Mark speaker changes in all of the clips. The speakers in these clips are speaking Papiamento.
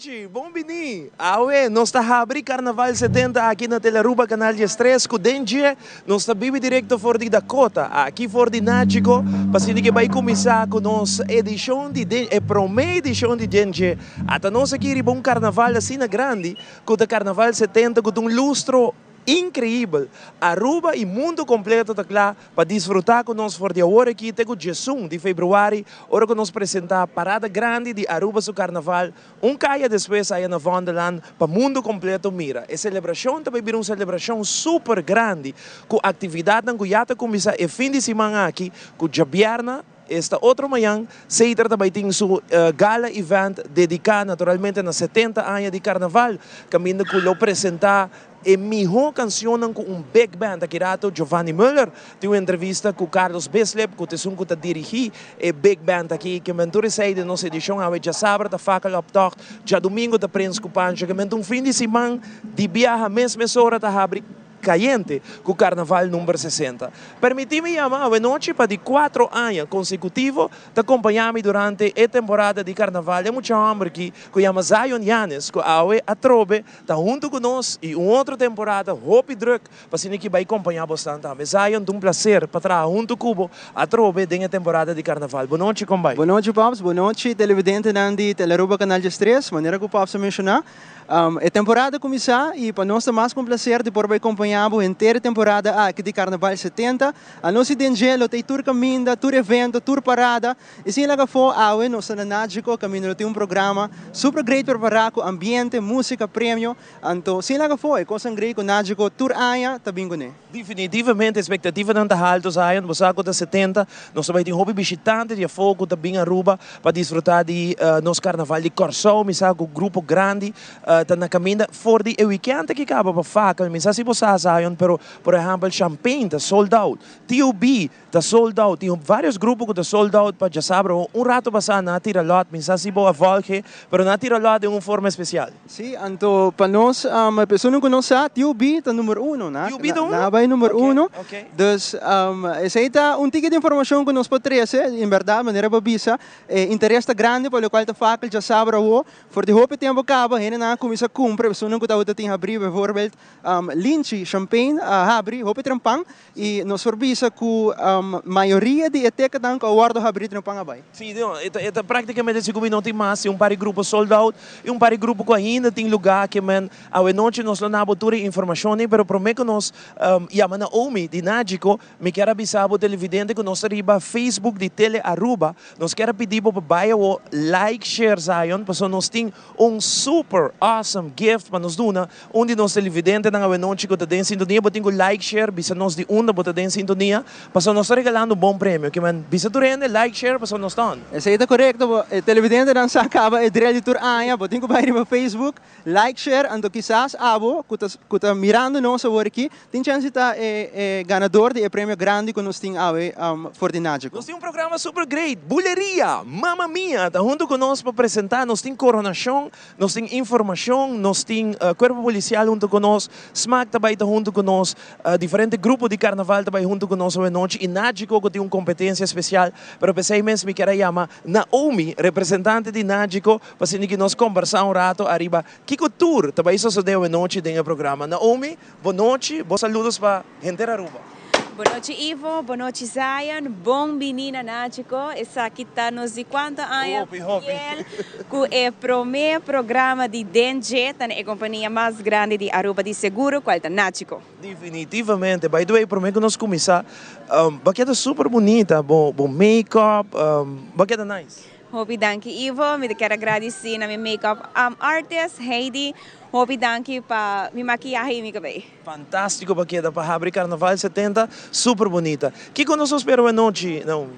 Speaker 1: Nochi, bon bini. Awe nos ta habri Carnaval 70 aki na Telearuba Canal 13 cu den dje nos ta bibi directo for di Dakota, aki for di Nagico, pa asina cu bay cuminsa cu nos edicion di den, e prome edicion di den dje. Ata nos aki riba un carnaval asina grandi cu ta Carnaval 70 cu ta un lustro increibel. Aruba y mundo completo ta cla pa disfruta cu nos for di awor aki te cu 11 di februari, ora cu nos presenta Parada Grandi di Aruba su Carnaval, un caya despues aya na Vondellaan pa mundo completo mira. E celebracion ta bay bira un celebracion super grandi cu actividadnan cu ya ta cuminsa e fin di siman aki, cu diabierna, esta otro mañan, Seiter ta bay tin su gala event dedica naturalmente na 70 aña di Carnaval, caminda cu lo presenta e miho cancionnan cu un big band. Aki rato Giovanni Muller tin un entrevista cu Carlos Bislip, cu ta esun cu ta dirigi e big band aki. Ke men tur esey den nos edicion awe. Djasabra ta Fakkel Optocht, djadomingo ta Prins cu Pancho. Ke men ta un fin di siman di biaha mes mesora ta habri cayente cu Carnaval number 60. Permiti mi yama awe nochi pa di 4 aña consecutivo ta acompaña mi durante e temporada di Carnaval e mucha homber aki cu yama Zion Yanes, cu awe atrobe ta hunto cu nos y un otro temporada hopi druk pa asina ki bay acompaña bo tambe. Zion, un placer pa traha hunto cu bo atrobe den e temporada di Carnaval. Bon nochi, con bay?
Speaker 2: Bon nochi, Pops. Bon nochi, televidentenan di Telearuba Canal 13. Manera cu Pops a menciona, e temporada a cuminsa y pa nos ta mas cu un placer di por bay acompaña bo henter temporada aki di Carnaval 70. Anos den dje lo tin tur caminda, tur evento, tur parada. Y sin laga afo, awe nos ta na Nagico, caminda lo tin un programa super great prepara cu ambiente, musica, premio. Anto, sin laga afo, e cos great cu Nagico tur aña ta bin cune.
Speaker 1: Definitivamente, expectativanan ta halto, Zion. Bo sa cu ta 70. Nos tambe tin hopi bishitante di afo cu ta bin Aruba pa disfruta di nos Carnaval di Corsou. Mi sa cu grupo grandi ta na caminda for di e weekend aki caba pa Fakkel. Mi sa si bo sa, Zion, pero por ehempel Champagne ta sold out. TOB ta sold out. Tin varios grupo cu ta sold out pa djasabra. Un rato pasa nan a tira lot. Mi sa si bo a volg, pero nan a tira lot den un forma especial.
Speaker 2: Si, anto pa nos, persona cu nos sa, TOB ta number 1, na?
Speaker 1: TOB ta 1?
Speaker 2: Na bay number 1. Dus, esey ta un tiki di informacion cu nos por trece, en berdad, manera bo bisa, interes ta grandi, pa locual ta Fakkel djasabra awo. For di hopi tempo caba, hende nan a cuminsa cumpra, persona cu tabata tin habri, bijvoorbeeld, Linchi, Champagne, habri, hopi trempan, y nos por bisa cu mayoria di e ticketnan cu a wordo habri trempan a bay.
Speaker 1: Si, no, e ta practicamente si cu mi no tin mas, un par di grupo sold out y un par di grupo cu ainda tin lugar ke men awe nochi nos lo nabo tur e informacion, pero prome cu nos yama Naomi di Nagico, mi kier avisa bo televidente cu nos ta riba Facebook di Tele Aruba. Nos kier pidi bo pa bay awo like, share, Zion, pasobra nos tin un super awesome gift pa nos duna un di nos televidentenan awe nochi cu ta den sintonia. Bo tin cu like, share, bisa nos di unda bo ta den sintonia, pasobra nos ta regalando un bon premio. Ke men bisa tur hende like, share, pasobra nos ta on.
Speaker 2: Esey ta corecto, bo televidentenan sa caba e drill di tur aña. Bo tin cu bay riba Facebook, like, share, anto kisas abo cu ta mirando nos awor aki tin chance ta e ganador di e premio grandi cu nos tin awe for di Nagico.
Speaker 1: Nos tin un programa super great, Buleria, Mamma Mia, ta hunto cu nos pa presenta. Nos tin coronacion, nos tin informacion, nos tin Cuerpo Policial hunto cu nos, SMAC ta bay ta hunto cu nos, diferente grupo di carnaval ta bay hunto cu nos awe nochi y Nagico cu tin un competencia especial, pero pesey mes mi kier a yama Naomi, representante di Nagico, pa asina cu nos conversa un rato ariba kico tur ta bay sucede awe nochi den e programa. Naomi, bon nochi, bon saludos pa henter Aruba.
Speaker 3: Bon nochi, Ivo, bon nochi, Zion, bon bini na Nagico. Esaki ta nos di cuanto aña
Speaker 1: Hopi, hopi.
Speaker 3: Fiel cu e prome programa di Den Dje ta e compania mas grandi di Aruba di seguro, cual ta Nagico.
Speaker 1: Definitivamente. By the way, prome cu nos cuminsa, bo a keda super bunita, bo make-up, bo a keda nice.
Speaker 3: Hopi danki, Ivo. Mi kier gradici na mi make-up artist, Heidi. Hopi danki pa mi maquillahe y mi cabey.
Speaker 1: Fantastico pa keda pa habri Carnaval 70, super bunita. Kico nos ta spera awe nochi, Naomi?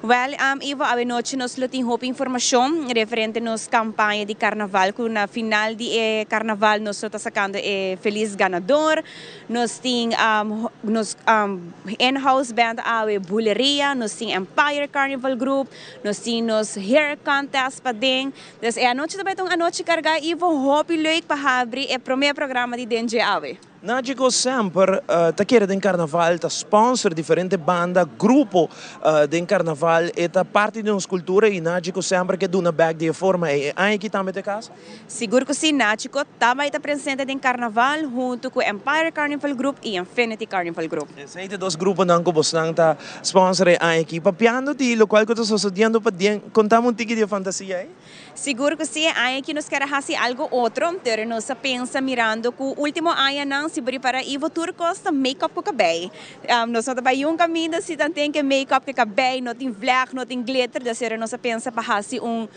Speaker 3: Well, Ivo, awe nochi nos lo tin hopi informacion referente nos campaña di Carnaval, cu na final di e Carnaval nos lo ta sacando e feliz ganador. Nos tin nos in-house band awe Buleria, nos tin Empire Carnival Group, nos tin nos hair contest pa den. Dus e anochi tambe un anochi carga, Ivo, hopi leuk pa habri e prome programa di Den Dje awe.
Speaker 1: Nagico semper ta kere den carnaval, ta sponsor diferente banda, grupo den carnaval, e ta parti di nos cultura y Nagico semper ke duna bek di e forma ey. E aña aki tambe ta e caso?
Speaker 3: Sigur cu si, Nagico ta bay ta presente den carnaval hunto cu Empire Carnival Group y Infinity Carnival Group.
Speaker 1: Esey ta e dos gruponan cu bosnan ta sponsor e aña aki. Papiando di locual cu ta sosodiendo paden, contame un tiki di e fantasia ey.
Speaker 3: Sigur ku si, e aña aki nos kier a hasi algo otro, pero nos a pensa mirando ku ultimo añanan si bo ripara Ivo tur kos ta make up ku kabei. Nos no ta bai yun kaminda si tan tin ke make up ke kabei, no tin vlèg, no tin glitter, des ora nos a pensa pa hasi un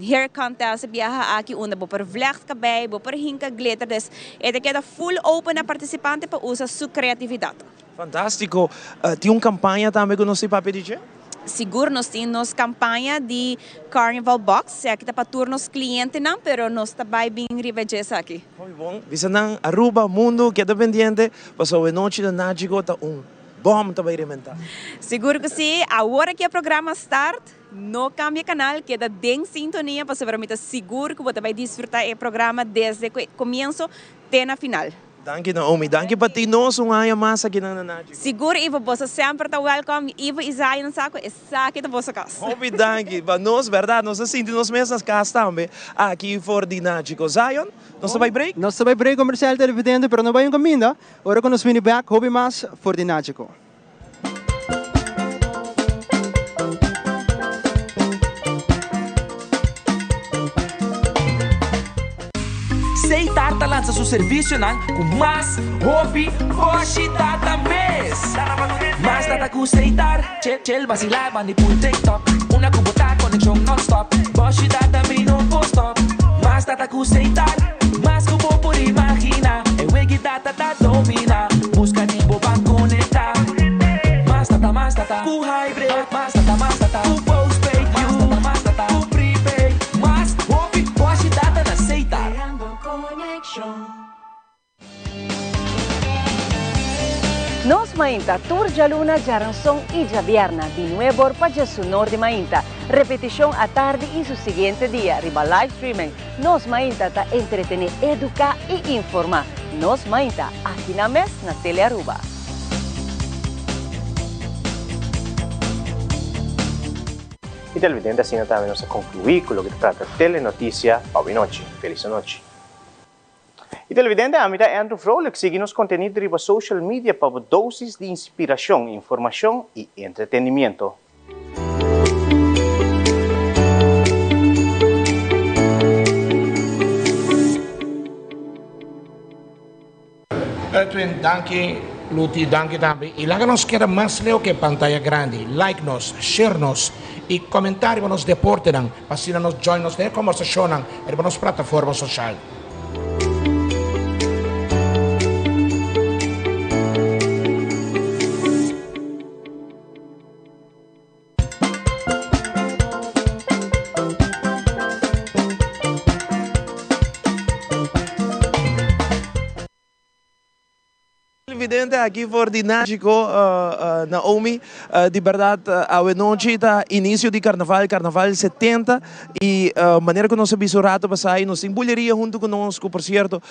Speaker 3: hair contest e biaha aki unda bo por vlègt kabei, bo por hinka glitter, des e ta keda full open na partisipante pa usa su kreatividat.
Speaker 1: Fantástiko. Tin un kampaña tambe ku nos tin papia di dje?
Speaker 3: Sigur nos tin nos campaña di Carnival Box, esaki ta pa tur nos clientenan, pero nos ta bay bin riba dje esaki.
Speaker 1: Hopi bon. Bisa nan Aruba, mundo, keda pendiente, pasobra e nochi na Nagico ta un bom ta bay rementa.
Speaker 3: Sigur cu si, awor aki e programa start, no cambia canal, keda den sintonia, pasobra mi ta sigur cu bo ta bay disfruta e programa desde cu e comienso te na final.
Speaker 1: Danki Naomi, danki pa tin nos un aña mas aki na Nanachi.
Speaker 3: Sigur Ivo, boso semper ta welcome. Ivo y Zion sa cu esaki ta boso cas.
Speaker 1: Hopi danki pa nos, berdad nos ta sinti nos mes na cas tambe aki for di Nachico. Zion, nos ta bay break?
Speaker 2: Nos ta bay break comercial televidente, pero no bay un caminda. Ora cu nos bini bek, hopi mas for di Nachico.
Speaker 4: Seitar ta lansa su servisionan ku mas hopi boshi data mes. Mas data ku Seitar, chel basilá banda i pul TikTok. Una ku bo ta konekshon nònstòp, boshi data mi no por stòp. Mas data ku Seitar, mas ku bo por imaginá. E wegi data ta domina. Busca di bo ban conecta. Mas data, mas data cu hybrid. Mas data, mas data cu postpaid. Mas data, mas data cu prepaid. Mas hopi boshi data na Setar.
Speaker 5: Creando conexion.
Speaker 6: Nos Mainta tur djaluna, djaranson i djabierna di nuebor pa djesunor di mainta. Repetishon atardi i su siguiente dia riba live streaming. Nos Mainta ta entretené, eduká i informá. Nos Mainta, aki na mes na Telearuba.
Speaker 7: Y televidente asina tambe nos a conclui cu loke ta trata Telenoticia pa awe nochi. Feliz anochi. Y televidente ami ta Andrew Vrolijk sigui nos contenido riba social media pa bo dosis di inspiracion, informacion y entretenimiento.
Speaker 8: Edwin, danki. Luti, danki tambe. Y laga nos keda mas leu ke pantaya grandi. Like nos, share nos y comenta riba nos deportenan pa asina nos join nos den e combersacionnan riba nos plataforma social.
Speaker 1: Televidente aki for di Nagico, Naomi, di berdad awe nochi ta inicio di carnaval, carnaval 70 y manera cu nos a bisa un rato pasai nos tin buleria hunto cu nos cu por cierto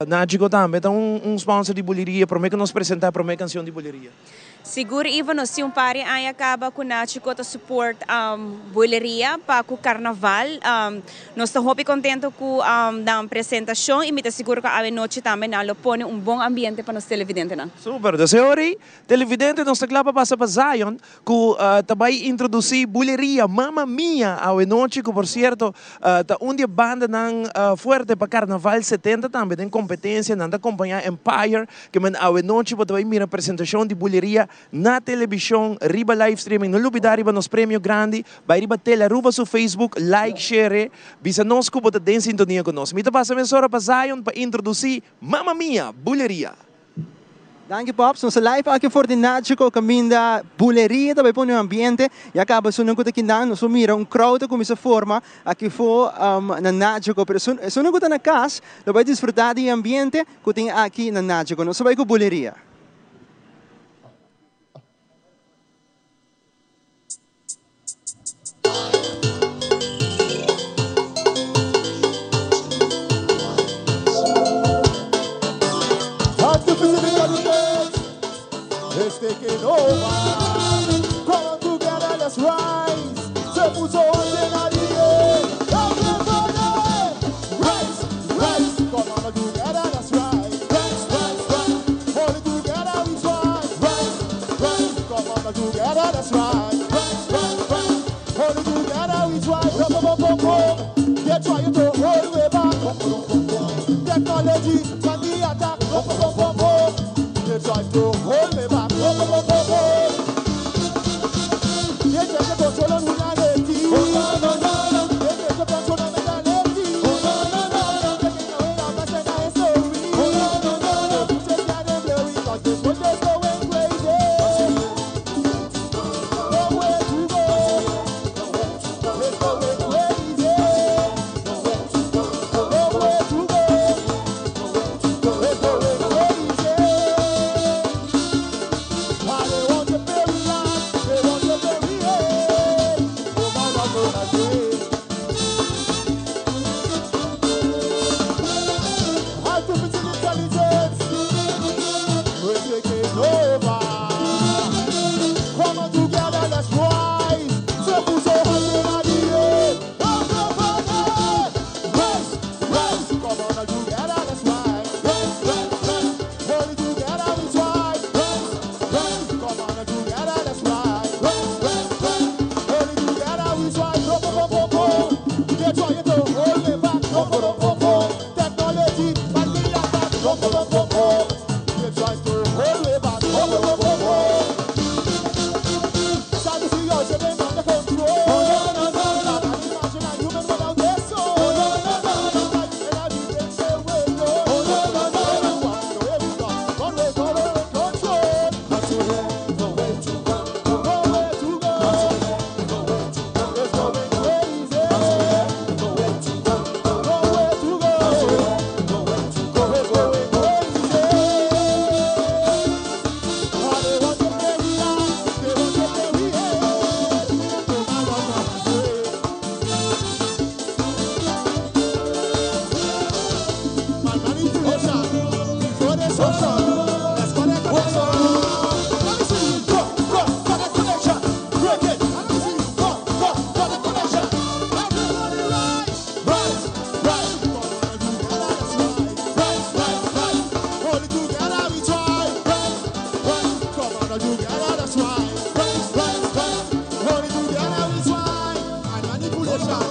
Speaker 1: Nagico tambe ta un sponsor di buleria prome cu nos presenta e prome cancion di buleria.
Speaker 3: Sigur Ivo, nos tin un par di aña caba cu Nachico ta support Buleria pa cu Carnaval. Nos ta hopi contento cu nan presentacion y mi ta sigur cu awe nochi tambe nan lo pone un bon ambiente pa nos televidentenan.
Speaker 1: Super, dus e ora ei, televidente nos ta cla pa pasa pa Zion cu ta bay introduci Buleria Mama Mia awe nochi cu por cierto ta un di e bandanan fuerte pa Carnaval 70 tambe den competencia, nan ta acompaña Empire. Ke men awe nochi bo ta bai mira presentashon di Buleria na telebishon riba live streaming. No lubida riba nos premio grandi. Bai riba Telearuba su Facebook, like, share, bisa nos ku bo ta den sintonia ku nos. Mi ta pasa mesora pa Zion pa introdusí Mama Mia, Buleria.
Speaker 2: Danki Pops, nos ta live aki for di Nachico kaminda Buleria ta bai pone un ambiente. Ya kaba esunnan ku ta kinan nos por mira un crowd ta kuminsa forma aki for na Nachico. Pero esunnan ku ta na kas lo bai disfruta di e ambiente. Ku tin aki na Nacho ku nos a bai ku buleria.
Speaker 9: taking over. Come on together, let's rise. Se puso in the air. Everybody, rise, rise. Come on together, let's rise. Rise, rise, rise. Hold it together, we try. Rise, rise. Come on together, let's rise. Rise, rise, rise. Hold it together, we try. Pum, pum, pum, pum. They trying to hold way back. Technology on the attack. Pum, pum, pum, pum. They try to hold me back. Pum, pum, pum, pum. They try to control on humanity. They try to control our mentality. Taking away our past and our history. The future's getting blurry 'cause this world is going crazy. Nowhere to go. It's going crazy. Nowhere to go. It's going crazy. Why they want to bury us? They want to bury it. Oh my God, oh my God. Artificial intelligence, we're taking over. Come on together, let's rise. Se puso hot in the air. Everybody, rise, rise. Come on together, let's rise. Rise, rise, rise. Hold it together, we try. Rise, rise. Come on together, let's rise. Rise, rise, rise. Hold it together, we try. Pum, pum, pum, pum. They trying to hold me back. Pum, pum, pum, pum. Technology, on the attack. Pum, pum, pum, pum. They trying to hold me back. Pum, pum, pum, pum. Sad to see us living under control. Can't imagine a human without their soul. Life energy takes away, no. Everyone, everyone, one way, follow and control. Nowhere to go. Nowhere to go. It's going crazy. Nowhere to go. Nowhere to go. It's going crazy. Why they want to bury us? They want to bury it. Oh my God, my God. Man, manipulation, before destruction. Let's connect connection. Let me see you go, go, connect connection. Break it. Let me see you go, go, connect connection. Everybody rise, rise, rise. Come on, together, let's rise. Rise, rise, rise. Hold it together, we try. Rise, rise. Come on, together, let's rise. Rise, rise, rise. Hold it together, we try. And manipulation,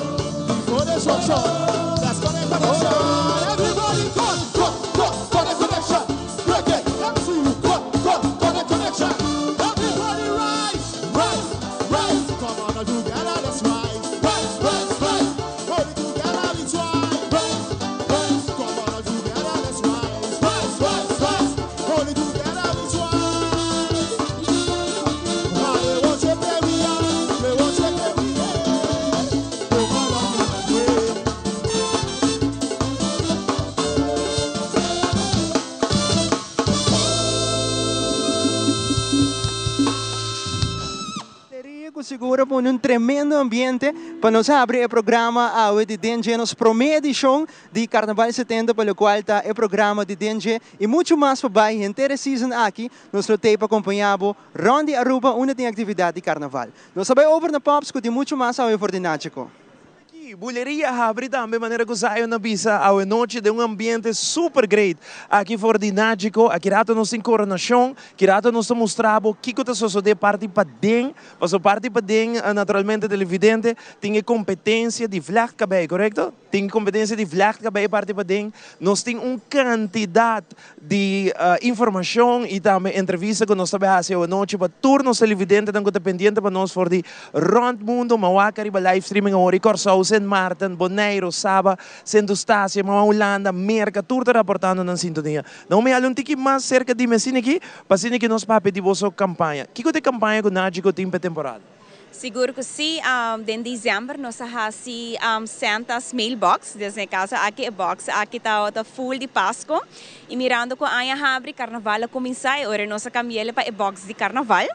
Speaker 9: before destruction. Let's connect connection. Everybody, go, go, go, connect connection. Break it. Let me see you go, go, connect connection. Everybody rise, rise, rise. Come on, together, let's rise. Rise, rise, rise. Hold it together, we try. Rise, rise. Come on, together, let's rise. Rise, rise, rise. Hold it together, we try. Why they want to bury us? They want to bury us. Oh my God, my God.
Speaker 2: Rico seguro pone un tremendo ambiente pa nos habri e programa awe di Den Dje, nos prome edicion di Carnaval 70, pa locual ta e programa di Den Dje y mucho mas pa bay henter season aki, nos lo tey pa acompaña bo rond di Aruba unda tin actividad di Carnaval. Nos ta bay over na Pops cu tin mucho mas awe for di Nachico.
Speaker 1: Aki, Buleria habri tambe manera cu Zion a bisa awe nochi den un ambiente super great. Aki for di Nagico, aki rato nos tin coronacion, aki rato nos ta mustra bo kico ta sucede parti paden, paso parti paden, naturalmente televidente, tin competencia di vlecht cabey, correcto? Tin competencia di vlecht cabey parti paden. Nos tin un cantidad di informacion y tambe entrevista cu nos ta haci awe nochi pa tur nos televidente cu ta pendiente pa nos for di rond mundo, m'a wak riba live streaming awor, Corsou, Sint Maarten, Bonaire, Saba, Sint Eustatius, Mama Hulanda, Merca, tur ta reportando na sintonia. Nou mi hala un tiki mas cerca di mi aki, pa asina cu nos papia di boso campaña. Kico ta e campaña cu Nagico tin pa temporada?
Speaker 3: Sigur cu si, den december nos a hasi Santa's Mailbox, den caso aki e box aki ta full di Pasco y mirando cu aña a habri, Carnaval a cuminsa y ora nos a cambia pa e box di Carnaval.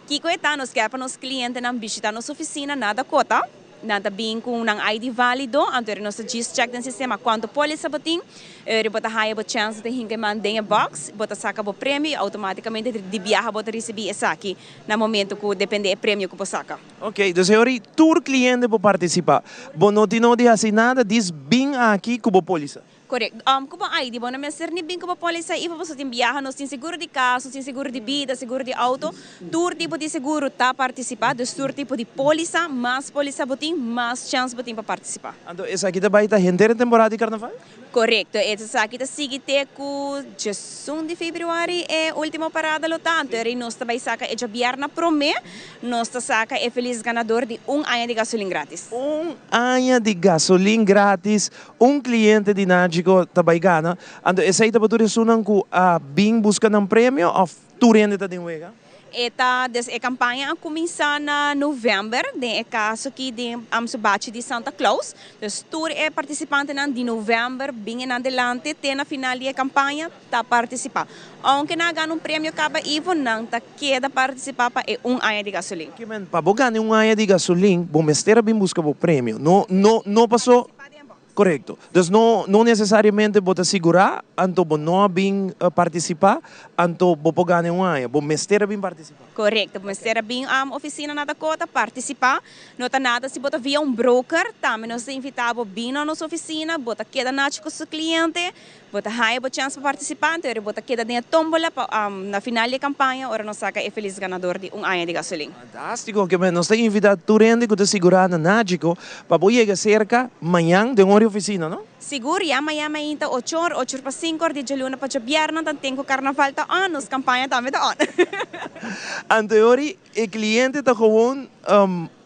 Speaker 3: Kico ta nos kier pa nos clientenan bishita nos oficina na Dakota. Nan ta bin ku nan ID válido, anto eri nos ta djis check den sistema kuantu pólisa bo tin, eri bo ta haya bo chèns di hinka e man den e bòks, bo ta saka bo premio i outomátikamente di biaha bo ta risibí esaki na momento ku dependé e premio ku bo saka.
Speaker 1: Ok, dus e ora tur kliente por partisipá. Bo no tin nodi hasi nada, dis bin aki ku bo pólisa.
Speaker 3: Correct. Ku bo ID bo no mester ni bin ku bo polisa i pasobra tin biaha nos tin seguro di kas, nos tin seguro di bida, seguro di auto, tur tipo di seguro ta participa, dus tur tipo di polisa, mas polisa bo tin, mas chance bo tin pa participa.
Speaker 1: Anto esaki ta bai ta henter e temporada di carnaval?
Speaker 3: Correcto, esaki ta sigui te ku djesun di februari e ultimo parada lo ta, anto eri nos ta bai saka e djabierna prome, nos ta saka e feliz ganador di un aña di gasolin gratis.
Speaker 1: Un aña di gasolin gratis Un cliente di Nagico ta bay gana, anto esey ta pa tur esunnan cu a bin busca nan premio of tur hende ta den wega?
Speaker 3: E ta des e campaña a cuminsa na november, den e caso aki den su bachi di Santa Claus. Dus tur e participantenan di november bin enan delante te na final di e campaña ta participa. Aunke nan a gana un premio caba Ivo, nan ta keda participa pa e un aña di gasolin.
Speaker 1: Kimen, pa bo gana e un aña di gasolin, bo mester a bin busca bo premio. No, no, no paso. Korekto. Dus no, no nesesariamente bo ta sigurá, anto bo no a bin partisipá, anto bo por gana e un aña. Bo mester a bin partisipá.
Speaker 3: Korekto. Bo mester a bin ofisina na Dakota partisipá. No ta nada si bo ta via un broker, tambe nos ta invitá bo bin na nos ofisina, bo ta keda nachi ku su kliente, Bo ta haña bo chèns pa partisipá, anto bo ta keda den e tómbola pa na final di e kampaña ora nos saka e felis ganador di un aña di gasolin.
Speaker 1: Fantástiko! Ke men nos ta invitá tur hende ku ta sigurá na Nagico pa bo yega serka mañan den ora di ofisina, no?
Speaker 3: Sigur, ya mañan mainta ochor, ochor pa sinkor di djaluna pa djabièrnè tan ten ku karnaval ta on, nos kampaña tambe ta on.
Speaker 1: Anto e ora e kliente ta gewoon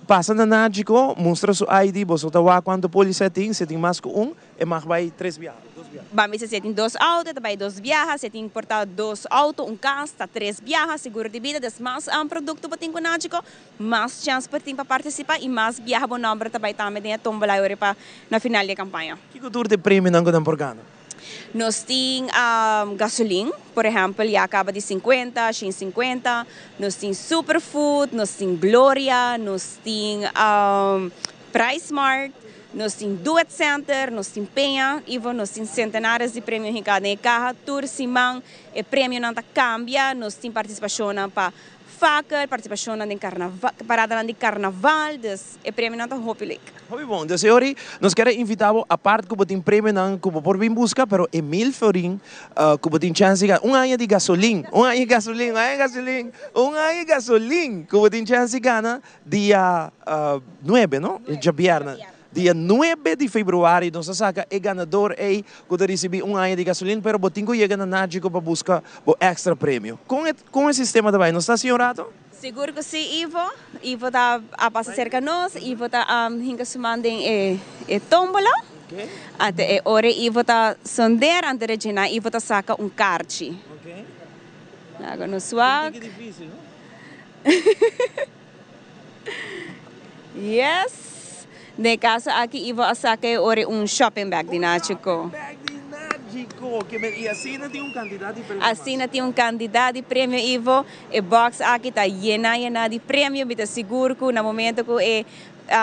Speaker 1: pasa na Nagico, mustra su ID, boso ta wak kuantu pólisa tin, si tin mas ku un, E mag bai tres biaha, dos biaha.
Speaker 3: Ban bisa si e tin dos auto e ta bai dos biaha, si e tin por ta dos auto, un cas, ta tres biaha, seguro di bida, des mas producto bo tin cu Nagico, mas chance bo tin pa participa y mas biaha bo nomber ta bai tambe den e tombola ora pa na final di e campaña.
Speaker 1: Kico tur ta e premionan cu nan por gana?
Speaker 3: Nos tin gasolin, por ehempel ya caba di cincuenta, shin cincuenta, nos tin superfood, nos tin Gloria, nos tin Price Mart, nos tin Duet Center, nos tin Peña, Ivo, nos tin centenares di premio hinká den e kaha. Tur siman e premionan ta kambia. Nos tin partisipashonnan pa fakkel, partisipashonnan den karnaval, paradanan di karnaval, dus e premionan ta hopi leuk.
Speaker 1: Hopi bon. Dus e ora nos kier a invitá bo, apart ku bo tin premionan ku bo por bin buska, pero e mil florin ku bo tin chèns di gana, un aña di gasolin, un aña di gasolin, un aña di gasolin, un aña di gasolin ku bo tin chèns di gana, Dia nuebe, no? Djabièrnè. Dia nuebe di februari nos a saka e ganador ei ku ta risibí un aña di gasolin, pero bo tin ku yega na Nagico pa buska bo èkstra premio. Kon e kon e sistema ta bai? Nos ta hasi un rato?
Speaker 3: Sigur ku sí, Ivo. Ivo ta a pasa serka nos. Ivo ta hinka su man den e e tómbola. Ante e ora Ivo ta sonder, ante Regina Ivo ta saka un karchi. Laga nos wak. Yes! Den e kaso aki Ivo a saka e ora un shopping bag di Nachico.
Speaker 1: Un shopping bag di Nachico! I asina tin un kantidat di premio mas.
Speaker 3: Asina tin un kantidat di premio Ivo. E box aki ta yena yena di premio. Mi ta sigur ku na momento ku e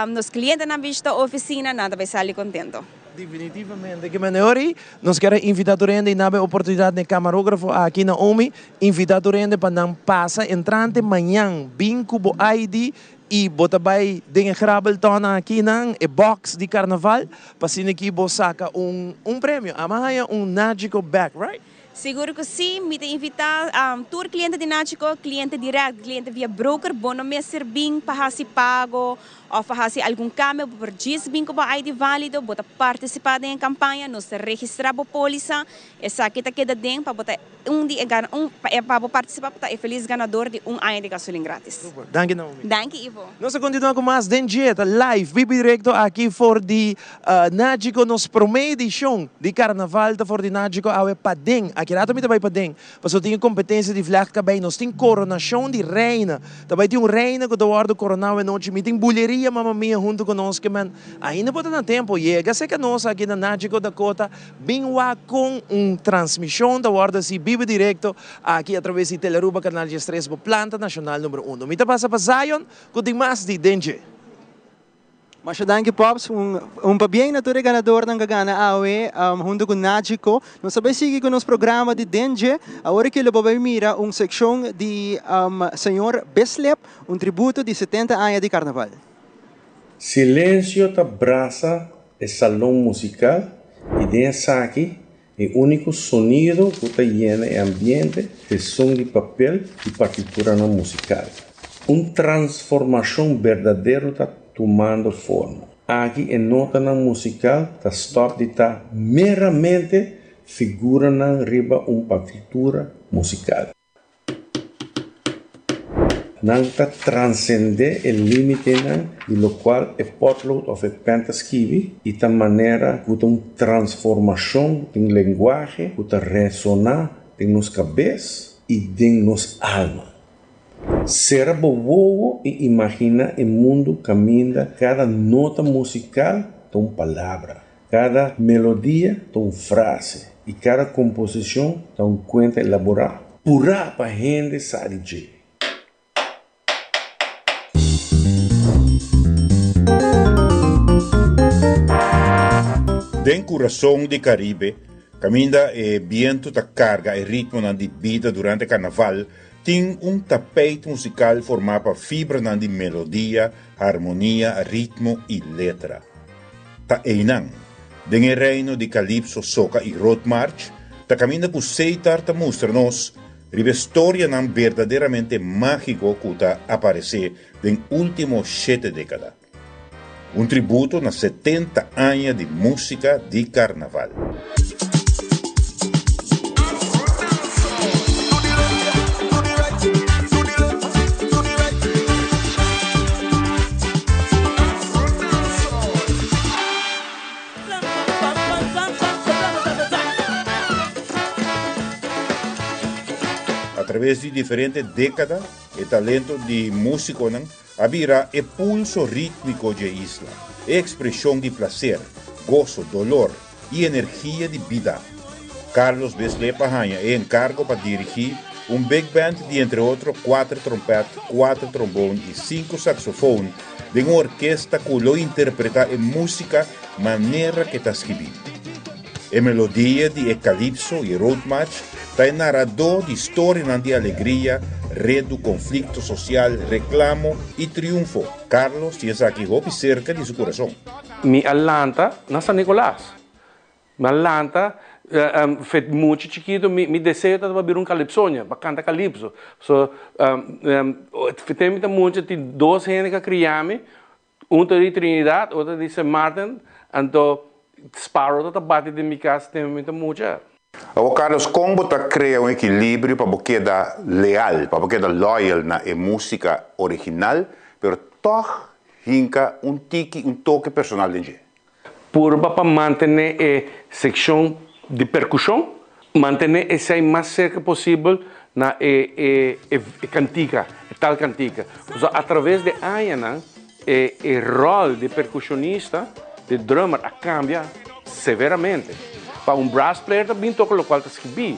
Speaker 3: nos klientenan bishita ofisina nan ta bai sali kontento.
Speaker 1: Definitivamente ke manera ei nos kier a invita tur hende i nan e oportunidat na e kamarógrafo aki Naomi invita tur hende pa nan pasa entrante mañan bin ku bo ID i bo ta bai den e grabelton aki nan e box di karnaval pa asina ki bo saka un un premio ama haña un Nagico bag right?
Speaker 3: Sigur ku si, mi ta invitá tur kliente di Nachico, kliente dirèkt, kliente via broker, bo no mester bin pa hasi pago òf pa hasi algun kambio, bo por djis bin ku bo ID válido, bo ta partisipá den e kampaña, nos ta registrá bo pólisa, esaki ta keda den pa bo ta un di e un pa bo partisipá pa ta e felis ganador di un aña di gasolin grátis.
Speaker 1: Super. Danki Naomi.
Speaker 3: Danki Ivo.
Speaker 1: Nos ta kontinuá ku mas den dje, ta live, bibi direkto aki for di Nagico nos prome edicion di carnaval ta for di Nagico awe paden. Aki rato mi ta bay paden pasobra tin e competencia di vlecht cabey. Nos tin coronacion di reina. Ta bay tin un reina cu ta wordo corona awe nochi. Mi tin buleria Mamma Mia hunto cu nos ke men ainda por ta na tempo. Yega cerca nos aki na Nagico Dakota bin wak con un transmision ta wordo haci bibo directo aki a traves di Telearuba Canal 13 bo planta nacional numero uno. Mi ta pasa pa Zion cu tin mas di den dje.
Speaker 2: Masha danki Pops, un un pabien na tur e ganadornan ku a gana awe huntu ku Nagico. Nos ta bai sigui ku nos programa di Dengue. Awor aki lo bo bai mira un sekshon di señor Bislip, un tributo di 70 aña di Karnaval.
Speaker 10: Silensio ta brasa e salon musikal i den esaki e úniko sonido ku ta yena e ambiente ta e son di papel i partituranan musikal. Un transformashon berdadero ta tumando forma. Aki e notanan musikal ta stòp di ta meramente figuranan riba un partitura musikal. Nan ta transendé e límitenan di lokual e pòtlood òf e pèn ta skibi i ta manera ku ta un transformashon den lenguahe ku ta resoná den nos kabes i den nos alma. Sera bo wowo i imaginá e mundu kaminda kada nota musikal ta un palabra, kada melodia ta un frase i kada komposishon ta un kuenta elaborá purá pa hende sa di dje.
Speaker 11: Den kurason di Karibe, kaminda e bientu ta karga e ritmonan di bida durante karnaval, tin un tapeit musikal formá pa fibranan di melodia, harmonia, ritmo i letra. Ta einan, den e reino di kalipso, soka i roadmarch, ta kaminda ku Seitar ta mustra nos riba e storianan berdaderamente mágiko ku ta aparesé den último shete dékada. Un tributo na 70 aña di músika di karnaval. A traves di diferente dékada e talento di músikonan a bira e pulso rítmiko dje isla, e ekspreshon di plaser, goso, dolor i energia di bida. Carlos Bislip a haña e enkargo pa dirigí un big band di entre otro kuater trompèt, kuater trombon i sinku saksofon den un orkesta ku lo interpretá e músika manera ke ta skibí. E melodia di e kalipso i roadmarch ta e naradó di storianan di alegria, redu, konflikto sosial, reklamo i triunfo. Carlos tin esaki hopi serka di su kurason.
Speaker 12: Mi a lanta na San Nicolas. Mi a lanta fet mucha chikito mi mi deseo tabata pa bira un kalipsonia, pa kanta kalipso. So te mi ta mucha tin dos hende ku a kria mi, un ta di Trinidad, otro ta di Sint Maarten, anto Sparrow tabata bati den mi kas tempu mi ta mucha.
Speaker 11: Awor Carlos, kon bo ta krea un ekilibrio pa bo keda leal, pa bo keda loyal na e músika original, pero tòg hinka un tiki, un toke personal den dje?
Speaker 12: Purba pa mantené e sekshon di perkushon, mantené esei mas serka posibel na e e e kantika, e tal kantika. Pasobra atraves di añanan e e ròl di perkushonista, di drummer a kambia severamente. Pa un brass player ta bin toka lokual ta skibí,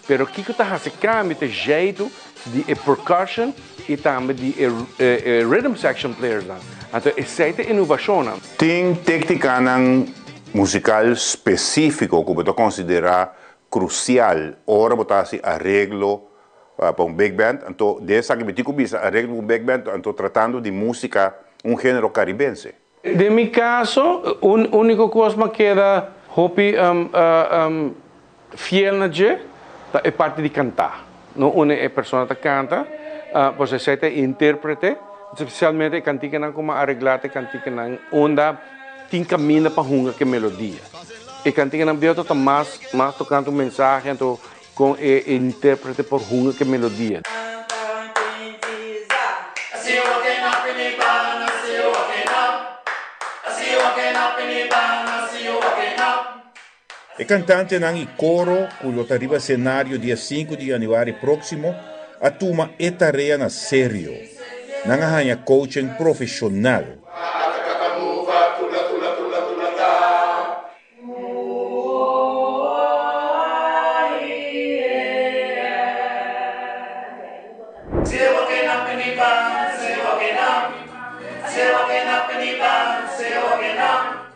Speaker 12: pero kiko ta hasi kambio ta e zjeitu di e percussion i tambe di e e rhythm section playersnan. Anto esei ta inovashonnan.
Speaker 11: Tin téktikanan musikal spesífiko ku bo ta konsiderá krusial ora bo ta hasi areglo pa un big band? Anto den esaki mi tin ku bisa areglo pa un big band, anto tratando di músika un género karibense.
Speaker 12: Den mi kaso, un úniko kos mi a keda hopi fiel na dje ta e parti di kantá. No unda e persona ta kanta, pues esei ta e intérprete, spesialmente e kantikanan ku mi a areglá ta e kantikanan unda tin kaminda pa hunga ku e melodia. E kantikanan bieu ta mas mas tokante un mensahe anto kon e intérprete por hunga ku e melodia.
Speaker 11: E kantantenan i koro ku lo ta riba senario dia sinku di yanüari próksimo a tuma e tarea na serio. Nan a haña coaching profeshonal.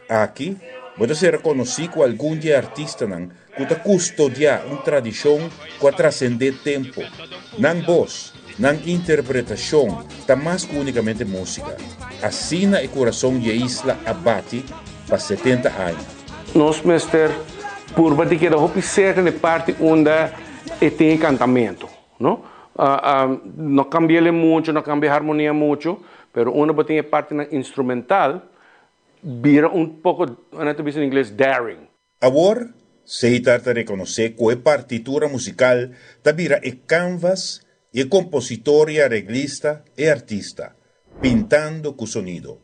Speaker 11: Aki bo ta sera konosí ku algun di e artistanan ku ta kustodiá un tradishon ku a trasendé tempu. Nan bos, nan interpretashon ta mas ku únikamente músika. Asina e kurason di e isla a bati pa 70 aña.
Speaker 12: Nos mester purba di keda hopi serka na e parti unda e tin e kantamentu, no? No kambi'el muchu, no kambia e harmonia muchu, pero unda bo tin e partinan instrumental, bira un poko, nan ta bisa na ingles, daring.
Speaker 11: Awor, Seitar ta rekonosé ku e partitura musikal ta bira e kanvas i e kompositor i areglista e artista, pintando ku sonido.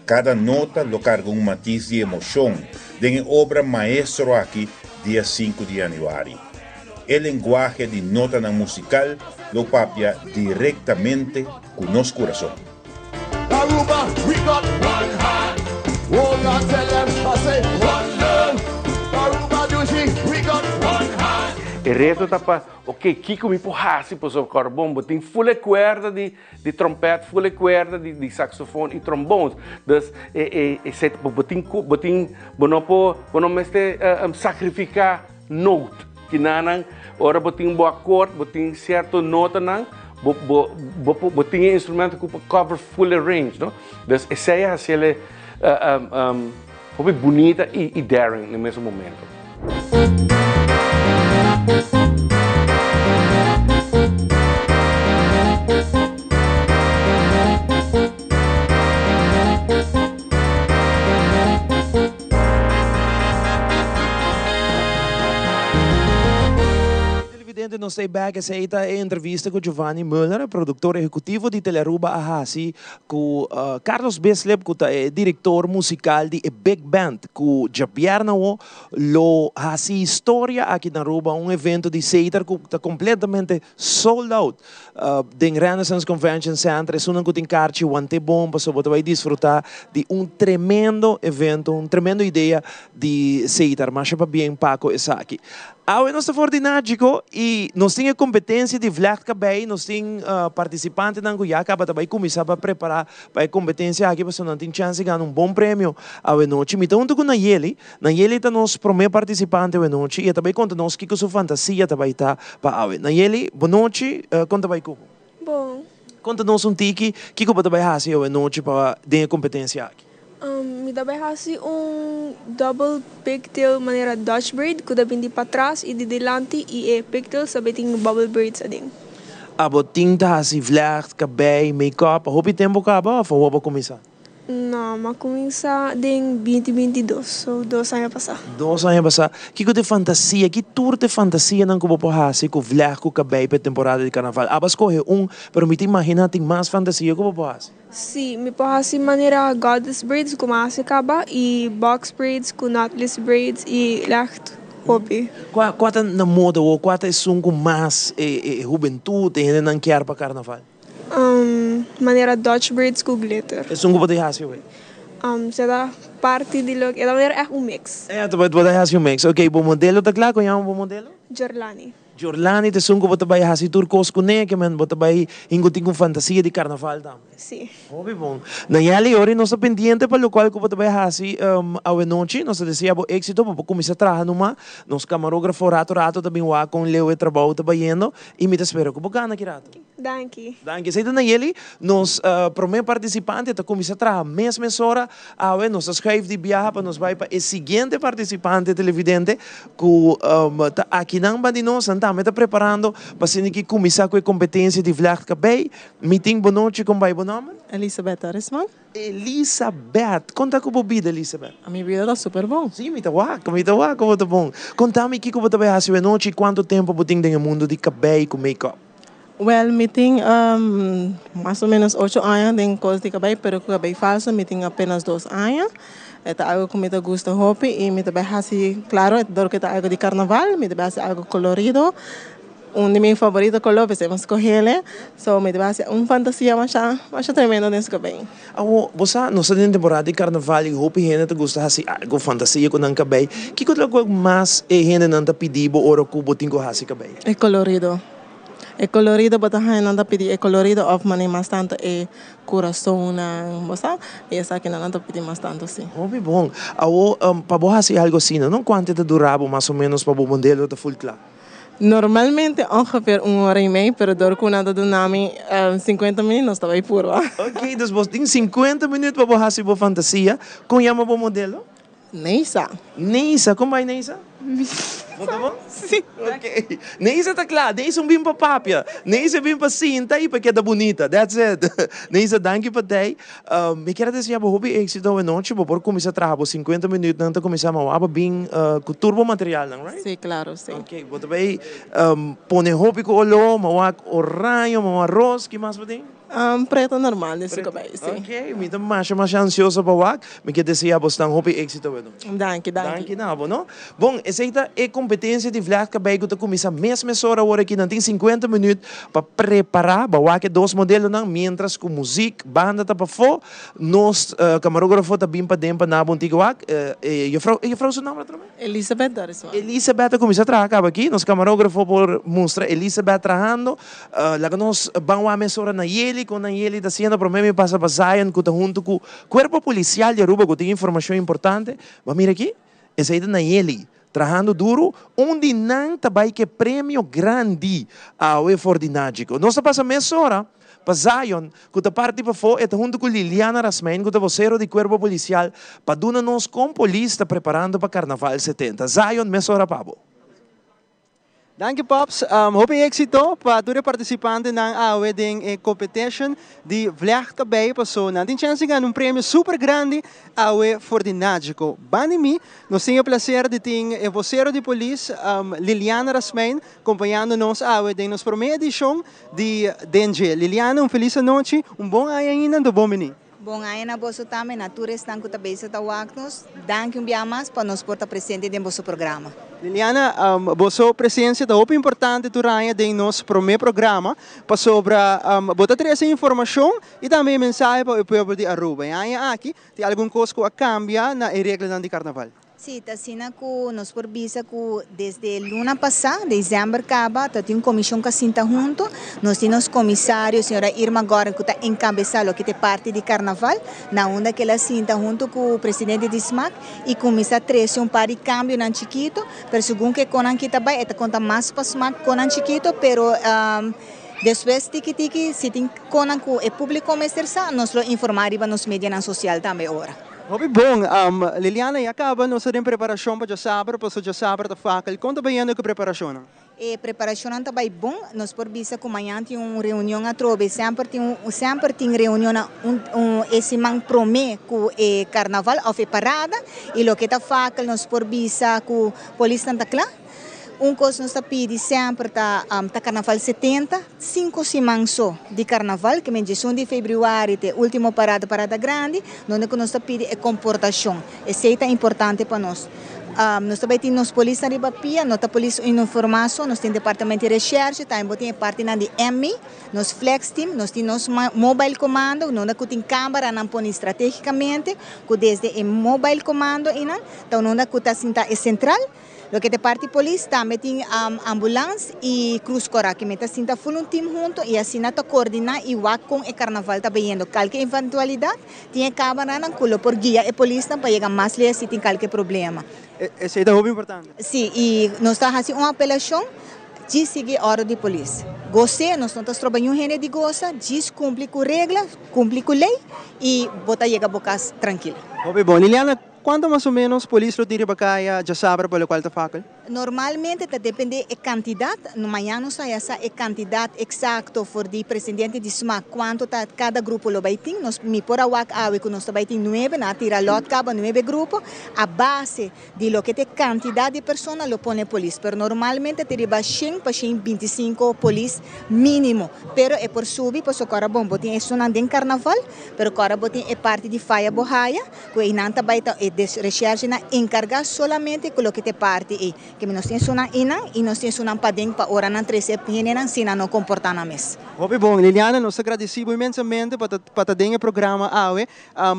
Speaker 11: Kada nota lo karga un matis di emoshon den e obra maestro aki dia sinku di yanüari. E lenguahe di notanan musikal lo papia direktamente ku nos kurason.
Speaker 9: Aruba, we got one heart. Oh, God, tell them, I say one love. Aruba, dushi, we got one heart.
Speaker 12: E reto ta pa, ok, kiko mi por hasi pasobra kòrbon bo tin ful e kuerda di di trompèt, ful e kuerda di di saksofon i trombons. Dus e e esei ta bo tin ku bo tin bo no por bo no mester sakrifiká note. Kinanan ora bo tin bo akord bo tin sierto notanan bo bo bo por bo tin e instrumento ku por cover full e range no. Dus esei a hasiel e hopi bunita i i daring na e mesun momento.
Speaker 1: Televidente nos ta bek esey ta e entrevista cu Giovanni Muller, productor ehecutivo di Telearuba a haci cu Carlos Bislip cu ta e director musical di e Big Band cu djabièrnè awo lo haci historia aki na Aruba, un evento di Setar cu ta completamente sold out. Den Renaissance Convention Center esunnan ku tin karchi want'é bon pasobra bo ta bai disfrutá di un tremendo evento, un tremendo idea di Seitar. Masha pabien Paco esaki. Awe nos ta for di Nagico i nos tin e kompetensia di vlecht kabei, nos tin partisipantenan ku ya kaba ta bai kuminsá pa prepará pa e kompetensia aki pasobra nan tin chèns di gana un bon premio awe nochi. Mi ta huntu ku Nayeli. Nayeli ta nos promé partisipante awe nochi i e ta bai konta nos kiko su fantasia ta bai ta pa awe. Nayeli, bo nochi, kon ta bai ku bo?
Speaker 13: Bon.
Speaker 1: Konta nos un tiki kiko bo ta bai hasi awe nochi pa den e kompetensia aki.
Speaker 13: Mi ta bai hasi un double pigtail manera Dutch braid ku ta bin di patras i di dilanti i e pigtails ta bai tin bubble braids aden.
Speaker 1: Abo tin ta hasi vlecht, kabei, make-up pa hopi tempu kaba òf awor bo a kuminsá?
Speaker 13: No, m'a cuminsa den binti binti dos, so dos aña pasá.
Speaker 1: Dos aña pasá. Kiko t'e fantasia, ki tur t'e fantasianan ku bo por hasi ku vlèg ku kabei p'e temporada di karnaval? Aba skohe un, pero mi ta imaginá tin mas fantasia ku bo por hasi.
Speaker 13: Sí, mi por hasi manera goddess braids ku m'a hasi kaba i box braids ku knotless braids i lègt hopi.
Speaker 1: Kua kua ta na moda awor? Kua ta esun ku mas e e hubentut, e hendenan kier pa karnaval?
Speaker 13: Manera Dutch braids ku glitter.
Speaker 1: Esun ku bo ta hasi awey?
Speaker 13: Se ta parti di loke, e ta manera ègt un mix.
Speaker 1: E ta bo ta hasi un mix. Ok, bo modelo ta kla? Kon yama bo modelo?
Speaker 13: Jorlani.
Speaker 1: Jorlani ta esun ku bo ta bai hasi tur kos kuné, ke men bo ta bai hinko tin ku fantasia di karnaval tambe.
Speaker 13: Si.
Speaker 1: Hopi bon. Nayeli, ora nos ta pendiente pa lokual ku bo ta bai hasi awenochi. Nos ta desea bo éksito pa bo kuminsá traha numa. Nos kamarógrafo rato rato ta bin wak kon leu e trabou ta bayendo i mi ta spera ku bo gana ki rato.
Speaker 13: Danki.
Speaker 1: Danki. Esei ta Nayeli, nos prome partisipante ta kuminsá traha mes mesora. Awe nos ta schuif di biaha pa nos bai pa e siguiente partisipante televidente ku ta akinan ban di nos. Nan tambe ta preparando pa asina ki kuminsá ku e kompetensia di vlecht kabei. Mi tin bonochi kon bai bo nòmber?
Speaker 14: Elisabeth Arisman.
Speaker 1: Elisabeth! Kon ta ku bo bida Elisabeth?
Speaker 14: Mi bida ta super bon.
Speaker 1: Si, mi ta wak, mi ta wak ku bo ta bon. Konta mi kiko bo ta bai hasi awenochi i kuantu tempu bo tin den e mundu di kabei ku make-up?
Speaker 14: Wel, mi tin mas o menos ocho aña den kos di kabei, pero ku kabei falso mi tin apenas dos aña. E ta algo ku mi ta gusta hopi i mi ta bai hasi, klaro, dor ku e ta algo di karnaval, mi ta bai hasi algo kolorido. Un di mi favorito kolor, p'esei mi a skoh'el. So mi ta bai hasi un fantasia masha, masha tremendo den su kabei.
Speaker 1: Awor, bo sa, nos ta den temporada di karnaval i hopi hende ta gusta hasi algo fantasia ku nan kabei. Kiko ta loke mas e hendenan ta pidi bo ora ku bo tin ku hasi kabei?
Speaker 14: E kolorido. E colorido bo ta haña nan ta pidi e colorido of mane mas tanto e curasonnan, bo sa? Y esakinan nan ta pidi mas tanto si.
Speaker 1: Hopi bon. Awo pa bo haci algo asina no cuanto ta dura bo mas o menos pa bo modelo ta full cla?
Speaker 14: Normalmente ongeveer un ora y mei, pero dor cu nan ta duna mi cincuenta minuut nos ta bay purba.
Speaker 1: Ok, dus bo tin cincuenta minuut pa bo haci bo fantasia. Con yama bo modelo?
Speaker 14: Neisa.
Speaker 1: Neisa, kon bai Neisa? Bo ta bon?
Speaker 14: Si.
Speaker 1: Ok. Neisa ta kla. Neisa un bin pa papia. Neisa bin pa sinta i pa keda bunita. That's it. Neisa, danki pa tei. Mi kier a desea bo hopi éxito awe nochi. Bo por kuminsá traha bo sinkuenta minuutnan ta kuminsá ma wak bin ku tur bo materialnan, right?
Speaker 14: Si, klaro, si.
Speaker 1: Ok. Bo ta bai pone hopi ku oló, ma wak oraño, ma wak ros. Ki mas bo tin?
Speaker 14: Preto normal di su cabey, si.
Speaker 1: Ok, mi ta masha masha ansioso pa wak. Mi ke desea bosnan hopi exito awe nochi.
Speaker 14: Danki, danki.
Speaker 1: Danki na bo, no? Bon, esey ta e competencia di vlecht cabey cu ta cuminsa mes mesora awor aki. Nan tin cincuenta minuut pa prepara, pa wak e dos modelonan, mientras cu muziek, banda ta pafo. Nos camarografo ta bin paden pa na bo un tiki wak. E juffrouw, e juffrouw su nomber atrobe?
Speaker 14: Elisabeth Dorisman.
Speaker 1: Elisabeth a cuminsa traha caba aki. Nos camarografo por mustra Elisabeth trahando. Laga nos ban wak mesora Nayeli, kon Nayeli ta haciendo. Prome mi pasa pa Zion cu ta hunto cu Cuerpo Policial di Aruba cu tin informacion importante. Bo a mira aki? Esey ta Nayeli, trahando duro. Un di nan ta bay cu e premio grandi awe for di Nagico. Nos ta pasa mesora pa Zion cu ta parti pafo. E ta hunto cu Liliana Rasmijn cu ta vocero di Cuerpo Policial pa duna nos con polis ta preparando pa Carnaval 70. Zion, mesora pa bo.
Speaker 2: Danki Pops, hopi exito pa tur e participantenan awe den e competition di vlecht cabey paso nan tin chance di gana un premio super grandi awe for di Nagico. Banda di mi nos tin e placer di tin e vocero di polis Liliana Rasmijn compañando nos awe den nos prome edicion di Den Dje. Liliana un feliz anochi, un bon aña ainda anto bon bini.
Speaker 15: Bon aña na boso tambe, na tur esnan ku ta bezig ta wak nos. Danki un bia mas pa nos por ta presente den boso programa.
Speaker 2: Liliana, boso presencia ta hopi importante tur aña den nos prome programa, pasobra bo ta trece informacion y tambe e mensahe pa e pueblo di Aruba. E aña aki tin algun cos cu a cambia na e reglanan di Carnaval.
Speaker 15: Sí, ta asina ku nos por bisa ku desde luna pasá, desèmber kaba, ta tin un komishon ku a sinta huntu. Nos tin nos komisario, señora Irma Gordon, ku ta enkabesá loke ta e parti di karnaval, na unda ku el a sinta huntu ku presidente di smak i kuminsá trese un par di kambionan chikitu. Pero segun ku e konan ki ta bai, e ta konta mas pa smak konan chikitu, pero despues tiki tiki si tin konan ku e públiko mester sa, nos lo informá riba nos medianan sosial tambe ora.
Speaker 2: Hopi bon. Liliana, ya caba nos ta den preparacion pa djasabra, pasobra djasabra ta fakkel. Con ta bayendo cu preparacionnan?
Speaker 15: E preparacionnan ta bay bon. Nos por bisa cu mañan tin un reunion atrobe. Semper tin un, semper tin reunionnan un, un e siman prome cu e carnaval of e parada. Y loke ta fakkel nos por bisa cu polisnan ta cla. Un kos nos ta pidi semper ta ta Karnaval 70, sinku siman so di Karnaval, ke men diesun di febrüari te ultimo parada, parada grandi, donde ku nos ta pidi e komportashon. Esei ta importante pa nos. Nos ta bai tin nos polisnan riba pia, no ta polis uniformá so, nos tin departamento di reshèrshe, tambe bo tin e partinan di MI, nos flex team, nos tin nos mobile komando, donde ku tin kámaranan poni stratégikamente, ku desde e mobile komando einan ta unda ku ta sinta e sentral. Loke ta e parti polis tambe tin ambulans y Cruz Cora ke mester sinta full un team hunto y asina ta coordina y wak con e carnaval ta bayendo. Kalke eventualidad tin e camaranan cu lo por guia e polisnan pa yega mas lejos si tin kalke problema.
Speaker 2: Esey ta hopi importante.
Speaker 15: Si, y nos ta haci un apelacion, djis sigui ordo di polis. Gos'é, nos no ta stroba niun hende di gosa, djis cumpli cu regla, cumpli cu ley y bo ta yega bo cas trankil.
Speaker 2: Hopi bon. Liliana, Cuanto mas o menos polis lo tin riba caya djasabra pa locual ta fakel?
Speaker 15: Normalmente ta depende e cantidad, mañan nos ta haya sa e cantidad exacto for di presidente di smac cuanto ta cada grupo lo bay tin, nos mi por a wak awe cu nos ta bay tin nuebe, nan a tira lot caba nuebe grupo, a base di loke ta e cantidad di persona lo pone polis, pero normalmente ta riba shen pa shen 25 polis minimo, pero e por subi pasobra ora bon bo tin esunnan den carnaval, pero ora bo tin e parti di faya bo haya. Ku einan ta bai ta e reshershenan enkargá solamente ku loke ta e parti ei. Kemi nos tin esunnan einan i nos tin esunnan paden pa ora nan trese e hendenan si nan no komportá nan mes.
Speaker 2: Hopi bon, Liliana, nos ta gradeci bo inmensamente pa ta pa ta den e programa awe.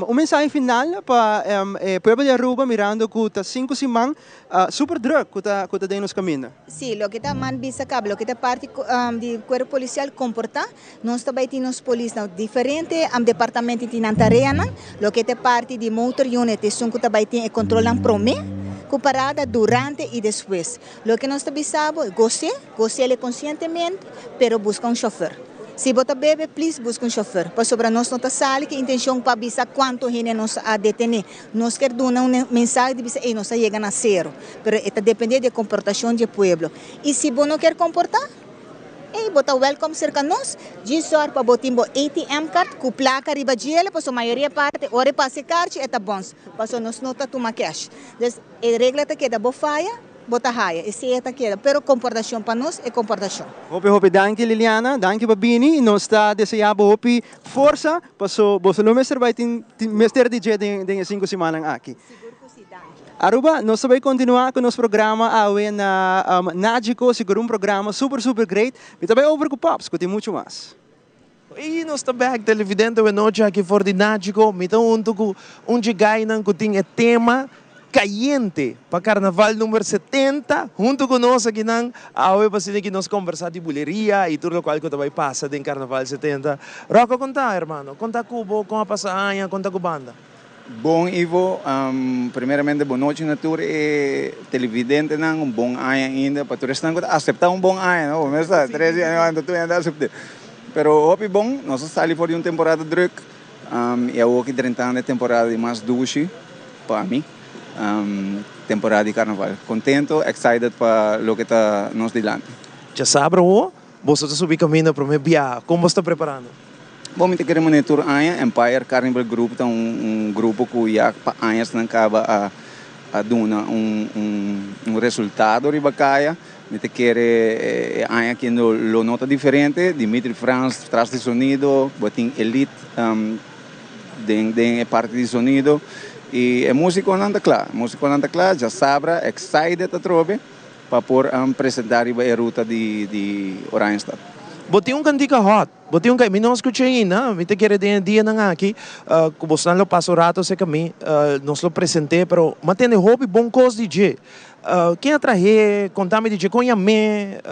Speaker 2: Un mensahe final pa e pueblo di Aruba mirando cu ta cinco siman super druk cu ta cu ta den nos caminda.
Speaker 15: Si, loke ta man bisa caba, loke ta parti di Cuerpo Policial comporta, nos ta bay tin nos polisnan diferente departamento tin nan tareanan, loke ta parti di Motor Unit esun cu ta bay tin e controlnan prome cu parada, durante y despues. Loke nos ta bisa bo, gos'é, gos'é konsientemente, pero buska un shofùr. Si bo ta bebe, please buska un shofùr, pasobra nos no ta sali ku intenshon pa bisa kuantu hende nos a detené. Nos kier duna un mensahe di bisa, ey, nos a yega na sero. Pero e ta dependé di e komportashon di e pueblo. I si bo no kier komportá, ey, bo ta wèlkòm serka nos. Djis sòrg pa bo tin bo ATM card ku plaka riba djele, pasobra mayoria parti ora e pasa e karchi e ta bòns, pasobra nos no ta tuma kèsh. Dus e regla ta keda bo faya, Bo ta haya, esei e ta keda, pero komportashon pa nos e komportashon.
Speaker 2: Hopi hopi danki Liliana, danki pa bini y nos ta desea bo hopi forsa paso boso lo mester bay tin mester di dje den den e sinku simannan aki.
Speaker 15: Sigur ku si, danki.
Speaker 2: Aruba, nos ta bay continua ku nos programa awe na Nagico, sigur un programa super super great. Mi ta bay over ku Pops ku tin mucho mas.
Speaker 1: I nos ta bek televidente awe nochi aki for di Nachico. Mi ta hunto ku un dje gainan ku tin e tema kayente pa Karnaval number 70 hunto ku nos akinan awe pa asina ki nos kombersá di buleria i tur lokual ku ta bai pasa den Karnaval 70. Rocco kon ta hermano? Kon ta ku bo? Kon a pasa aña? Kon ta ku banda?
Speaker 16: Bon Ivo, primeramente bon nochi na tur e televidentenan, un bon aña ainda pa tur esnan ku ta aseptá un bon aña, no? Bo sa, tres di aña anto tur hende a asept'é. Pero hopi bon, nos a sali for di un temporada drùk i awor ki drentando e temporada di mas dushi pa mi, temporada di karnaval. Kontento, excited pa loke ta nos dilanti.
Speaker 1: Djasabra awor, boso ta subi kaminda promé biaha, kon boso ta preparando?
Speaker 16: Bon, mi ta kere manera tur aña, Empire Carnival Group ta un grupo ku ya pa añasnan kaba a a duna un un resultado riba kaya. Mi ta kere e aña aki lo no ta diferente. Dimitri Frans tras di sonido, bo tin Elite den den e parti di sonido i e musikonan ta kla, e musikonan ta kla, djasabra excited atrobe. Pa por presenta riba e ruta di di Oranjestad.
Speaker 1: Bo tin un kantika hot, bo tin un mi no a skucha ainda, mi ta kere den e dianan aki ku bosnan lo pasa un rato serka mi, nos lo present'é, pero mi a tende hopi bon kos di dje. Ken a trah'é? Konta mi di dje, kon yam'é?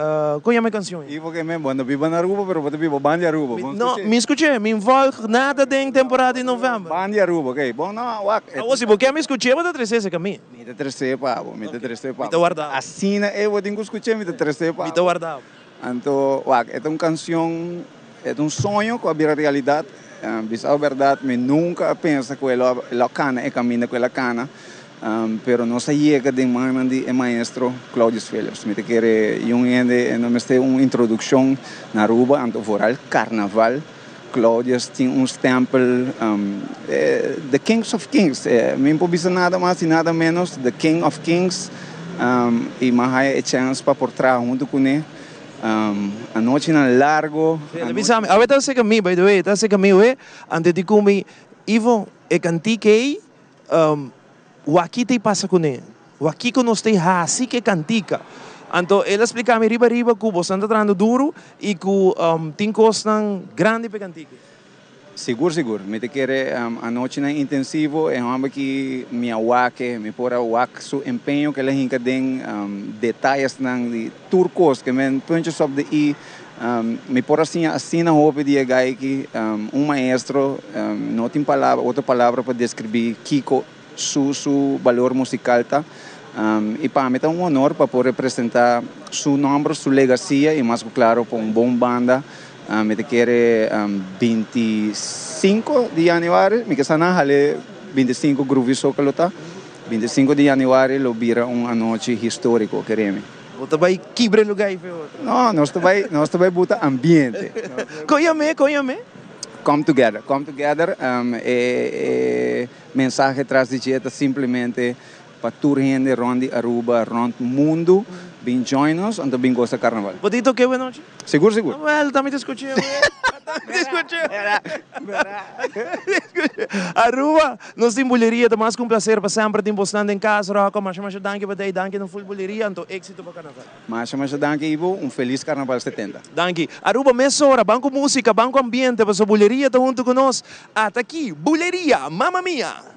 Speaker 1: Kon yama e kanshon?
Speaker 16: Ivo ke men, bo no biba na Aruba pero bo ta biba ban di Aruba, bo
Speaker 1: no skuch'é? Mi skuch'é, mi volg nada den temporada di novèmber.
Speaker 16: Ban di Aruba, ok, bon no, wak.
Speaker 1: Awor si bo ke mi skuch'é bo ta tres'é serka mi.
Speaker 16: Mi ta tres'é pa bo, mi ta tres'é pa bo.
Speaker 1: Mi ta warda bo.
Speaker 16: Asina e bo tin ku skuch'é, mi ta tres'é pa bo.
Speaker 1: Mi ta warda bo.
Speaker 16: Anto, wak, e ta un kanshon, e ta un soño ku a bira realidat. Bisa bo bèrdat, mi nunka a pensa ku e lo a kana e kaminda ku el a kana, pero nos a yega den mannan di e maestro Claudius Philips. Mi ta kere yun hende e no mester un introdukshon na Aruba, anto vooral karnaval. Claudius tin un stempel The Kings of Kings mi por bisa nada mas y nada menos The King of Kings y mi a haya e chance pa por traha hunto cune anochinan largo.
Speaker 1: Bisa mi, awe ta seka mi by the way, ta seka mi we antes di cu mi Ivo e cantica ey waki ta pasa cune, waki cu nos ta haci cu e cantica. Anto el a splica mi riba riba cu bosan ta trahando duro y cu tin cosnan grandi pa e cantica.
Speaker 16: Sigur sigur, mi ta kere anochinan intensivo, e homber ki mi a wak e, mi por a wak su empeño cu el a hinca den detayesnan di tur cos, ke men puntjes op de i, mi por a siña asina hopi di e guy aki, un maestro, no tin palabra, otro palabra pa describi kico su su balor musical ta, y pa mi ta un honor pa por representa su nomber, su legacia y mas cu claro pa un bon banda, mi ta kere 25 di januari, mi ke sa nan hale 25 Groovy Soca lo ta, 25 di januari lo bira un anochi historico, kere mi.
Speaker 1: Bo ta bai kibra e lugar y fe otro?
Speaker 16: No, nos ta bai, nos ta bai buta ambiente.
Speaker 1: Con yam'é, con yam'é?
Speaker 16: Come together, come together, e mensahe tras di dje ta simplemente pa tur hende rond di Aruba, rond mundu, bin join nos, anto bin gosa carnaval.
Speaker 1: Bo tin toke awe nochi?
Speaker 16: Sigur, sigur.
Speaker 1: Wel, ta mi ta scucha awe. Scucha. Aruba, nos tin buleria, ta mas cu un placer pa semper tin bosnan den cas, Rocco. Masha masha danki pa tey, danki na full buleria, anto exito pa carnaval.
Speaker 16: Masha masha danki Ivo, un feliz carnaval 70.
Speaker 1: Danki. Aruba mesora, ban cu musica, ban cu ambiente, pasobra buleria ta hunto cu nos. Ata aki, buleria, mama mia!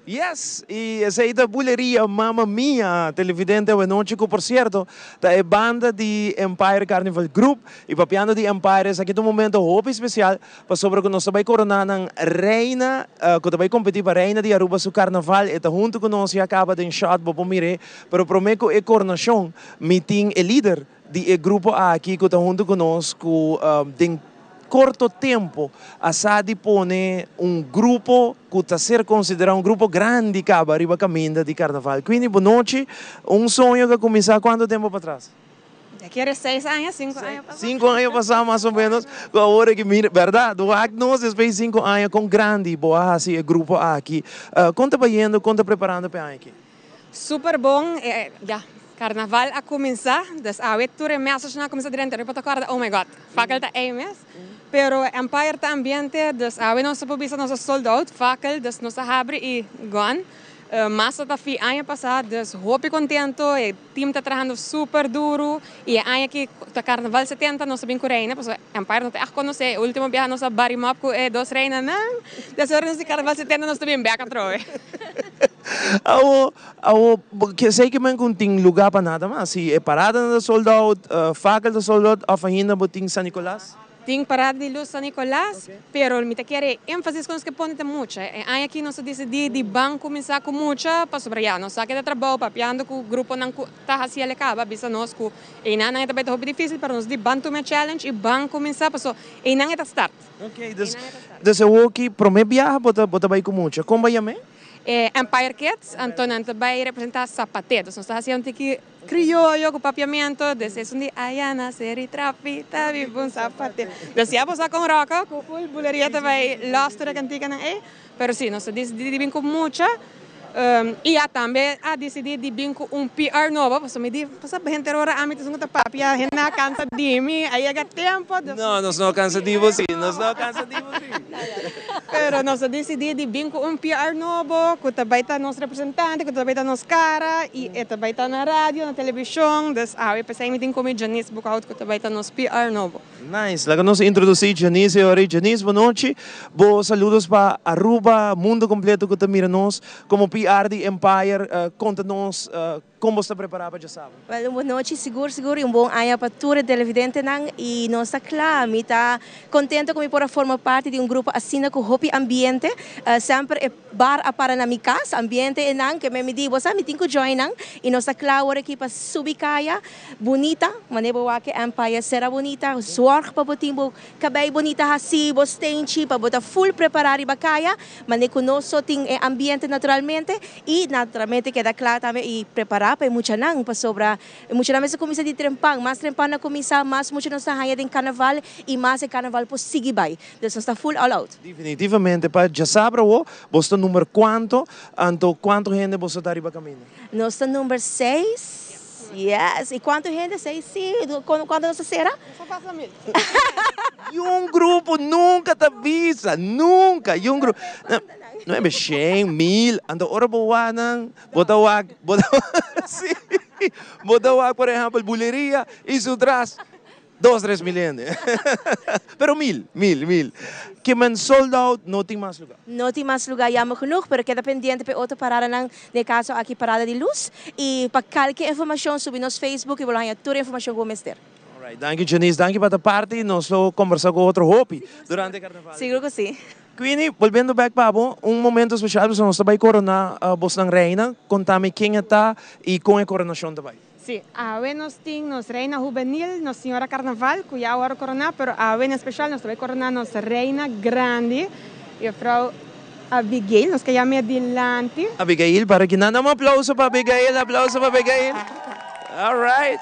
Speaker 1: Yes! Y esey ta Buleria Mama Mia, televidente awenochi cu por cierto ta e banda di Empire Carnival Group. Y papiando di Empire esaki ta un momento hopi special pasobra cu nos ta bay corona nan reina cu ta bay competi pa Reina di Aruba su carnaval. E ta hunto cu nos ya caba den shot bo por mir'e pero prome cu e coronacion mi tin e lider di e grupo aki cu ta hunto cu nos cu den corto tempo a sa di pone un grupo cu ta ser considera un grupo grandi caba riba caminda di carnaval. Queenie, bonochi. Un soño cu a cuminsa cuanto tempo patras?
Speaker 17: Ya kere seis aña, cinco aña pasa.
Speaker 1: Cinco aña pasa mas o menos. Cu awor aki mira, berdad, wak nos despues di cinco aña con grandi bo a haci e grupo aki. Con ta bayendo, con ta preparando pa e aña aki?
Speaker 17: Super bon, ya, carnaval a cuminsa, dus awe tur e messagenan a cuminsa drenta, riba ta corda, oh my God, fakkel ta ey mes. Pero Empire ta ambiente, dus awe nos a por bisa nos a sold out, fakkel, dus nos a habri y gone. Mas ta fi aña pasa, dus hopi contento, e team ta trahando super duro y e aña aki ta carnaval 70 nos a bin cu reina, pasobra Empire no ta echt conoce, e ultimo biaha nos a bari mop cu e dos reinanan, dus ora nos di carnaval 70 nos ta bin bek atrobe.
Speaker 1: Awo, awo, esei ke men ku tin lugá pa nada mas. Si e paradanan ta sold out, fakel ta sold out, òf ainda bo tin San Nicolas?
Speaker 17: Tin parada di lus San Nicolas, pero mi ta kere e énfasis ku nos ke pone ta mucha. E aña aki nos a disidí di ban kuminsá ku mucha, pasobra ya, nos sa ke ta trabou papiando ku gruponan ku ta hasi el e kaba, bisa nos ku einan nan e ta bai ta hopi difísil, pero nos di ban tuma e challenge i ban kuminsá, paso einan e ta start.
Speaker 1: Ok, dus, dus awoki promé biaha bo ta bo ta bai ku mucha. Kon bo a yam'é?
Speaker 17: E Empire Kids, anto nan ta bai representa Zapate. Dus nos ta haci un tiki crioyo cu papiamento, dus esun di Ayana seri trapi ta biba un zapate. Dus ya bo sa con roca cu full buleria ta bai los tur e canticanan ey. Pero si, nos ta dicidi di bin cu mucha. Y ya tambe a dicidi di bin cu un PR nobo, pasobra mi di, pasobra henter ora ami ta esun cu ta papia, hende a cansa di mi, a yega tempo. Dus
Speaker 1: No, nos no a cansa di bo si, nos no a cansa di bo si.
Speaker 17: Pero nos a disidí di bin ku un PR nobo ku ta bai ta nos representante, ku ta bai ta nos kara i e ta bai ta na radio, na televishon. Dus awe p'esei mi tin ku mi Janice Boekhout ku ta bai ta nos PR nobo.
Speaker 1: Nice. Laga nos introdusí Janice e ora ei. Janice, bonochi. Bo saludos pa Aruba, mundo kompleto ku ta mira nos. Komo PR di Empire, konta nos Kon bo sta prepará pa djasabra?
Speaker 18: Wel, un bon nochi sigur sigur y un bon aña pa tur e televidentenan y nos ta cla, mi ta contento cu mi por a forma parti di un grupo asina cu hopi ambiente, semper e bar a para na mi cas, ambiente e nan ke mi di bo sa mi tin cu join nan y nos ta cla awor aki pa subi caya bunita, mane bo wak e Empire sera bunita, zorg pa bo tin bo Cabei bonita haci bo stenchi pa bo ta full prepara riba caya, mane cu nos so tin e ambiente naturalmente y naturalmente keda cla tambe y prepara pa e muchanan pasobra e muchanan mester cuminsa di trempan, mas trempan nan cuminsa mas mucha nos ta haya den carnaval y mas e carnaval por sigui bay. Dus nos ta full all out.
Speaker 1: Definitivamente pa djasabra awo bo ta number cuanto anto cuanto hende boso ta riba caminda?
Speaker 18: Nos ta number seis. Yes, y cuanto hende say si, cuanto nos ta cera?
Speaker 17: Nos a pasa mil.
Speaker 1: Y un grupo nunca ta bisa, nunca, y un grupo, nuebe shen, mil, anto ora bo wak nan, bo ta wak, bo ta wak, si, bo ta wak por ehempel Buleria y su tras. Dos tres mil hende. Pero mil, mil, mil. Ke men sold out, no tin mas luga.
Speaker 18: No tin mas luga, jammer genoeg, pero keda pendiente p'e otro paradanan, den e kaso aki Parada di Luz. I pa kalke informashon subi nos Facebook i bo lo haña tur e informashon ku bo mester.
Speaker 1: Alright, danki Janice, danki pa ta parti, nos lo kombersa ku otro hopi durante e karnaval.
Speaker 18: Sigur ku si.
Speaker 1: Queenie, bolbiendo bek pa bo, un momento spesial pasobra nos ta bai korona bosnan reina, konta mi ken e ta i kon e koronashon ta bai.
Speaker 17: Sí, awe nos tin nos Reina Hubenil, nos Señora Carnaval, cu ya a worde corona, pero awe en especial nos ta bay corona nos Reina Grandi, Juffrouw Abigail, nos ke yam'e dilanti.
Speaker 1: Abigail, para ki nan dam un aplauso pa Abigail, aplauso pa Abigail. Alright.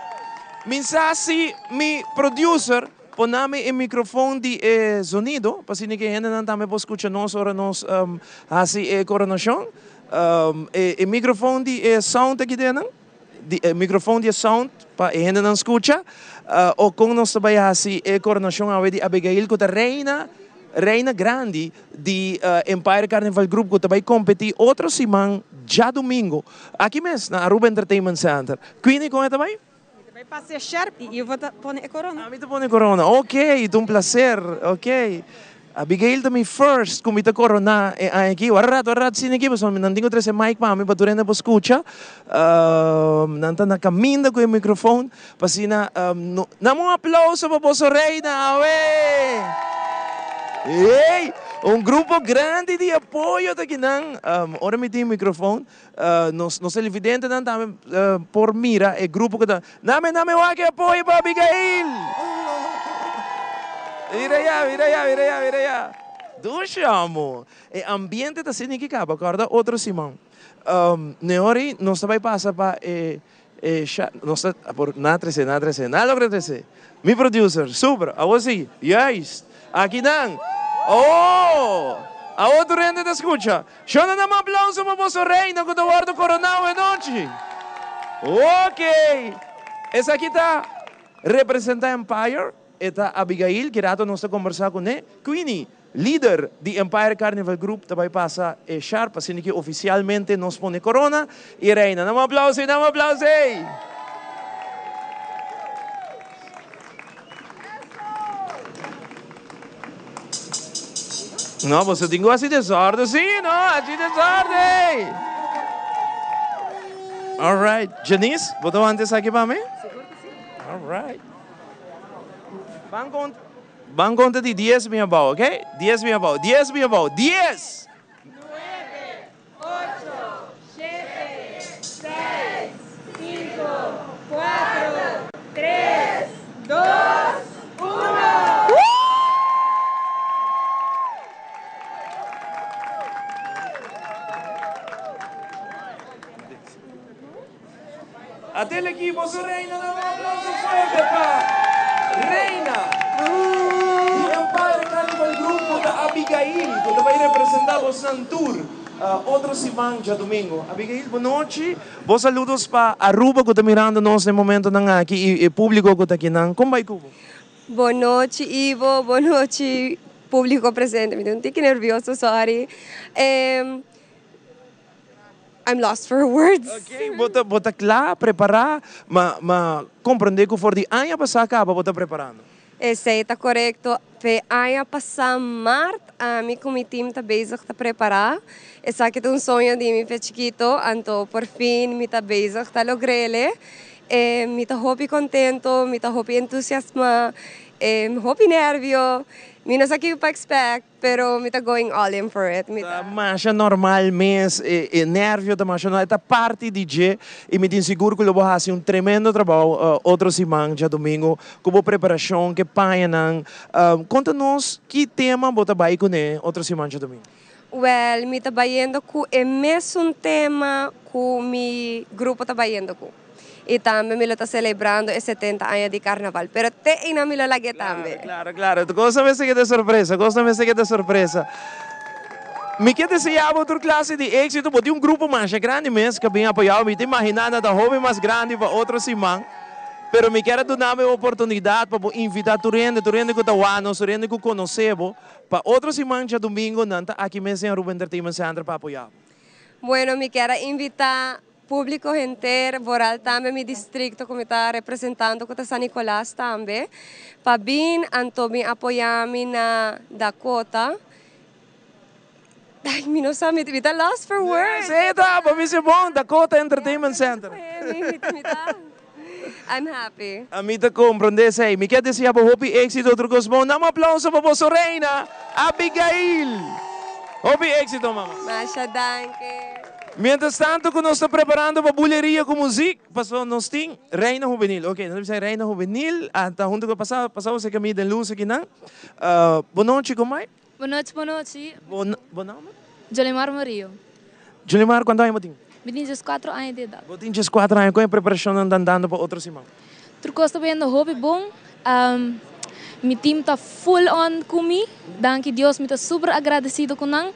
Speaker 1: Mi sa si mi producer por nami e microfoon di e zonido, pa asina ke hendenan tambe por scucha nos ora nos haci e coronacion. E microfoon di e sound aki den nan. Di e microfoon di e sound pa e hendenan scucha o con nos ta bay haci e coronacion awe di Abigail cu ta reina reina grandi di Empire Carnival Group cu ta bay competi otro siman djadomingo aki mes na Aruba Entertainment Center. Queenie con e ta bay?
Speaker 17: Mi ta bay pasa e sjerp y Ivo ta pone e corona.
Speaker 1: Ah mi ta pone e corona ok ta un placer ok. Abigail ta mi first ku mi ta koroná e aña aki. Wara rat, wara rat sini aki pasobra nan tin ku trese mic pa mi pa tur hende por skucha. Nan ta na kaminda ku e mikrofon pa asina no. Dame un aplauso pa boso reina awe! Ey! Un grupo grandi di apoyo ta akinan. Ora mi tin mikrofon nos nos televidentenan tambe por mira e grupo ku ta. Dame, dame wak e apoyo pa Abigail! Mira ya, mira ya, mira ya, mira ya. Dushi amo. E ambiente ta asina ki kaba, kòrda otro siman. Neori nos ta bai pasa pa e e sha, nos ta por na trese, na trese, na logra trese. Mi producer, super, awor si, juist, aki nan. Oh! Awor tur hende ta skucha. Shona dam aplauso pa boso reina ku ta wòrdu koroná awe nochi. Ok! Esaki ta representá Empire, e ta Abigail, ki rato nos ta kombersá kuné. Queenie, lider di Empire Carnival Group, ta bai pasa e sharp asina ki ofisialmente nos pone korona i reina. Dam aplauso ei, dam aplauso ei! No, boso tin ku hasi desòrdu sí, no, hasi desòrdu ei. All right, Janice, bo ta wanta esaki pa mi?
Speaker 6: Sigur ku sí.
Speaker 1: All right. Ban konta, ban konta di dies bin abou, ok? Dies bin abou, dies bin abou, dies!
Speaker 5: Nuebe, ocho, shete, seis, sinku, kuatro, tres, dos, uno!
Speaker 1: Ate el ekipo su reina dame un aplauso fuerte pa Reina di Empire Carnival Group ku ta Abigail ku ta bai representa bosnan tur otro siman djadumingo. Abigail bo nochi, bo saludos pa Aruba ku ta mirando nos den momentonan aki i e publico ku ta akinan. Kon bai ku bo?
Speaker 18: Bo nochi Ivo, bo nochi publico presente. Mi ta un tiki nervioso sorry. I'm lost for words.
Speaker 1: Ok, bo ta bo ta kla, prepará, ma ma komprendé ku for di aña pasá kaba bo ta preparando.
Speaker 18: Esei ta korekto. P'e aña pasá mart ami ku mi tim ta bezig ta prepará. Esaki ta un soño di mi p'e chikito, anto por fin mi ta bezig ta logr'ele. E mi ta hopi kontento, mi ta hopi entusiasmá, e hopi nervio. Mi no sa kiko pa expect. Pero mi ta going all in for it. Mi
Speaker 1: Ta
Speaker 18: ta.
Speaker 1: masha normal mes, e e nervio ta masha normal, e ta parti di dje y mi tin sigur cu lo bo haci un tremendo trabao otro siman djadomingo cu bo preparacion, cu e pañanan. Conta nos ki tema bo ta bay cune otro siman djadomingo.
Speaker 18: Well, mi ta bayendo cu e mesun tema cu mi grupo ta bayendo cu. Y tambe mi lo ta celebrando e 70 aña di carnaval. Pero te eynan mi lo lag'e tambe.
Speaker 1: Claro, claro. Cos ta mester keda sorpresa, cos ta mester keda sorpresa. Mi ke desea bo tur clase di exito. Bo tin un grupo masha grandi mes cu a bin apoya bo. Mi ta imagina nan ta hopi mas grandi pa otro siman. Pero mi kier a duna bo e oportunidad pa bo invita tur hende, tur hende cu ta wak nos, tur hende cu conoce bo, pa otro siman djadomingo nan ta aki mes den Aruba Entertainment Center pa apoya bo.
Speaker 18: Bueno, mi kier a invita Publico henter, vooral tambe mi districto cu mi ta representando cu ta San Nicolas tambe, pa bin anto bin apoya mi na Dakota. Ay, mi no sa, mi ta lost for words.
Speaker 1: Sí, ta, pa mi si bon, Dakota Entertainment Center.
Speaker 18: Mi ta, I'm happy.
Speaker 1: Ami ta comprende esey. Mi kier desea bo hopi exito otro cos bon. Dam un aplauso pa boso reina, Abigail. Hopi exito, mama.
Speaker 18: Masha danki.
Speaker 1: Mientras tanto cu nos ta preparando pa buleria cu muziek, pasobra nos tin Reina Juvenil. Ok, nos ta bisa Reina Juvenil a ta hunto cu pasa pasa bo seca mi den luz akinan. Bo nochi comai?
Speaker 19: Bo nochi, bo nochi.
Speaker 1: Bo bo nomber?
Speaker 19: Jolimar Murillo.
Speaker 1: Jolimar, cuanto aña bo tin?
Speaker 19: Mi tin diescuatro aña di edad.
Speaker 1: Bo tin diescuatro aña, con e preparacionnan ta andando pa otro siman?
Speaker 19: Tur cos ta bayendo hopi bon. Mi team ta full on cu mi. Danki Dios, mi ta super agradecido cu nan.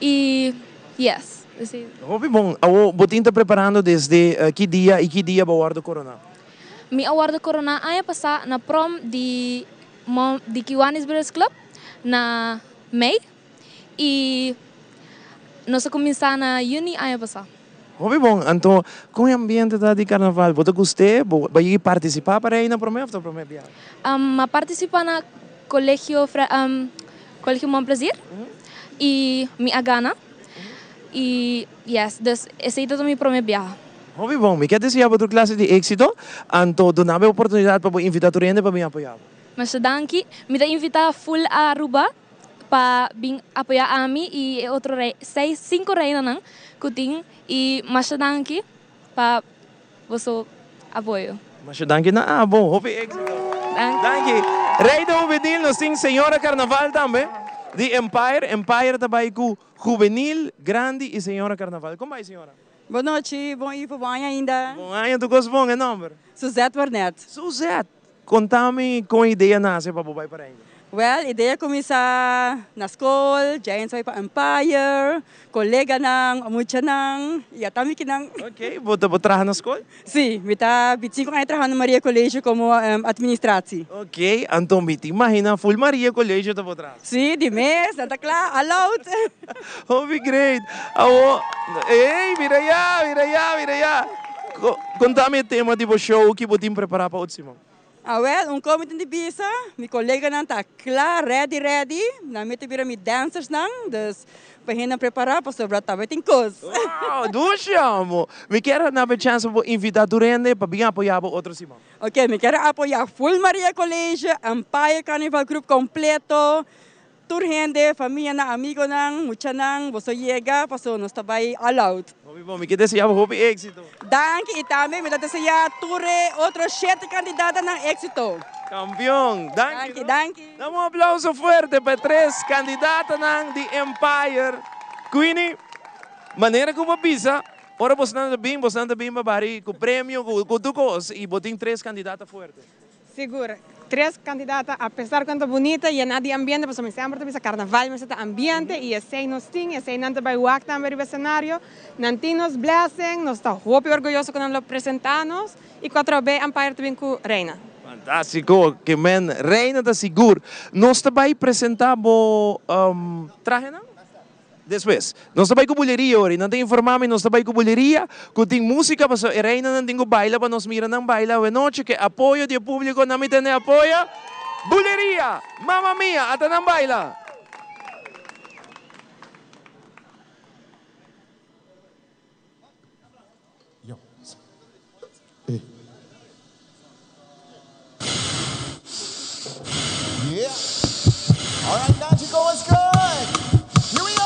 Speaker 19: Y yes, esey.
Speaker 1: Hopi bon. Awor bo tin ta preparando desde ki dia y ki dia bo a wordo corona?
Speaker 19: Mi a wordo corona aña pasa na prom di di Kiwanis Brothers Club na mei y nos a cuminsa na juni aña pasa.
Speaker 1: Hopi bon. Anto con e ambiente ta di carnaval? Bo ta gust'e? Bo a yegi participa pa Reina prome of ta prome biaha?
Speaker 19: Mi a participa na colegio. Colegio Mon Plaisir y mi a gana y yes dus esey ta mi prome biaha.
Speaker 1: Hopi bon, mi ke desea bo tur clase di exito, anto duna bo e oportunidad pa bo invita tur hende pa bin apoya bo.
Speaker 19: Masha danki, mi ta invita full Aruba pa bin apoya ami y e otro rey, seis, cinco reinanan cu tin y masha danki pa boso apoyo.
Speaker 1: Masha danki na abo, hopi exito. Danki. Rey de Juvenil nos tin Señora Carnaval tambe di Empire, Empire ta bay cu Juvenil, Grandi y Señora Carnaval. Con bay señora?
Speaker 20: Bon nochi, bon Ivo, bon aña ainda.
Speaker 1: Bon aña, tur cos bon, e nomber?
Speaker 20: Suzette Barnett.
Speaker 1: Suzette, conta mi con idea nace pa bo bay pa Reina?
Speaker 20: Wel, idea cuminsa na scol, djaens bay pa Empire, coleganan, muchanan, y ata mi kinan.
Speaker 1: Ok, bo ta bo traha na scol?
Speaker 20: Si, mi ta bichinku aña traha na Maria College como administratie.
Speaker 1: Ok, anto mi ta imagina full Maria College ta bo traha.
Speaker 20: Si, di mes, nan ta kla, all out.
Speaker 1: Hopi great. Awo, ey, mira ya, mira ya, mira ya. Conta mi e tema di bo show ki bo tin prepara pa otro siman.
Speaker 20: Awel, un komi tin di bisa, mi koleganan ta kla, ready ready, nan mi ta bira mi dancersnan, dus pa hendenan prepara pasobra tambe tin kos.
Speaker 1: Wow, dushi amo! Mi kier a naba e chance pa bo invita tur hende pa bin apoya bo otro siman.
Speaker 20: Ok, mi kier a apoya full Maria College, Empire Carnival Group completo, Tur hende, famianan, amigonan, muchanan, boso yega paso nos ta bai all out.
Speaker 1: Hopi bon, mi ke desea bo hopi exito.
Speaker 20: Danki y tambe mi ta desea tur e otro shete kandidatanan exito.
Speaker 1: Kampion! Danki
Speaker 20: no? Danki.
Speaker 1: Dam un aplauso fuerte pa e tres kandidatanan di Empire. Queenie, manera ku bo bisa, ora bosnan ta bin, bosnan ta bin pa bari ku premio, ku tur kos y bo tin tres kandidata fuerte.
Speaker 17: Sigur. Tres kandidata apesar ku nan ta bunita yená di ambiente pasobra mi semper ta bisa karnaval mester ta ambiente i esei nos tin, esei nan ta bai wak tambe riba esenario. Nan tin nos blessing, nos ta hopi orguyoso ku nan lo presentá nos i ku atrobe Empire ta bin ku Reina.
Speaker 1: Fantástiko, ke men Reina ta sigur. Nos ta bai presentá bo trahenan? Despues, nos ta bai ku buleria ora i nan ta informá mi nos ta bai ku buleria ku tin músika pasobra e reinanan tin ku baila pa nos mira nan baila awenochi ku e apoyo di e públiko nan mi tene apoyo buleria! Mama mia! Ata nan baila!
Speaker 9: Yeah. All right, Nachico, what's good? Here we go.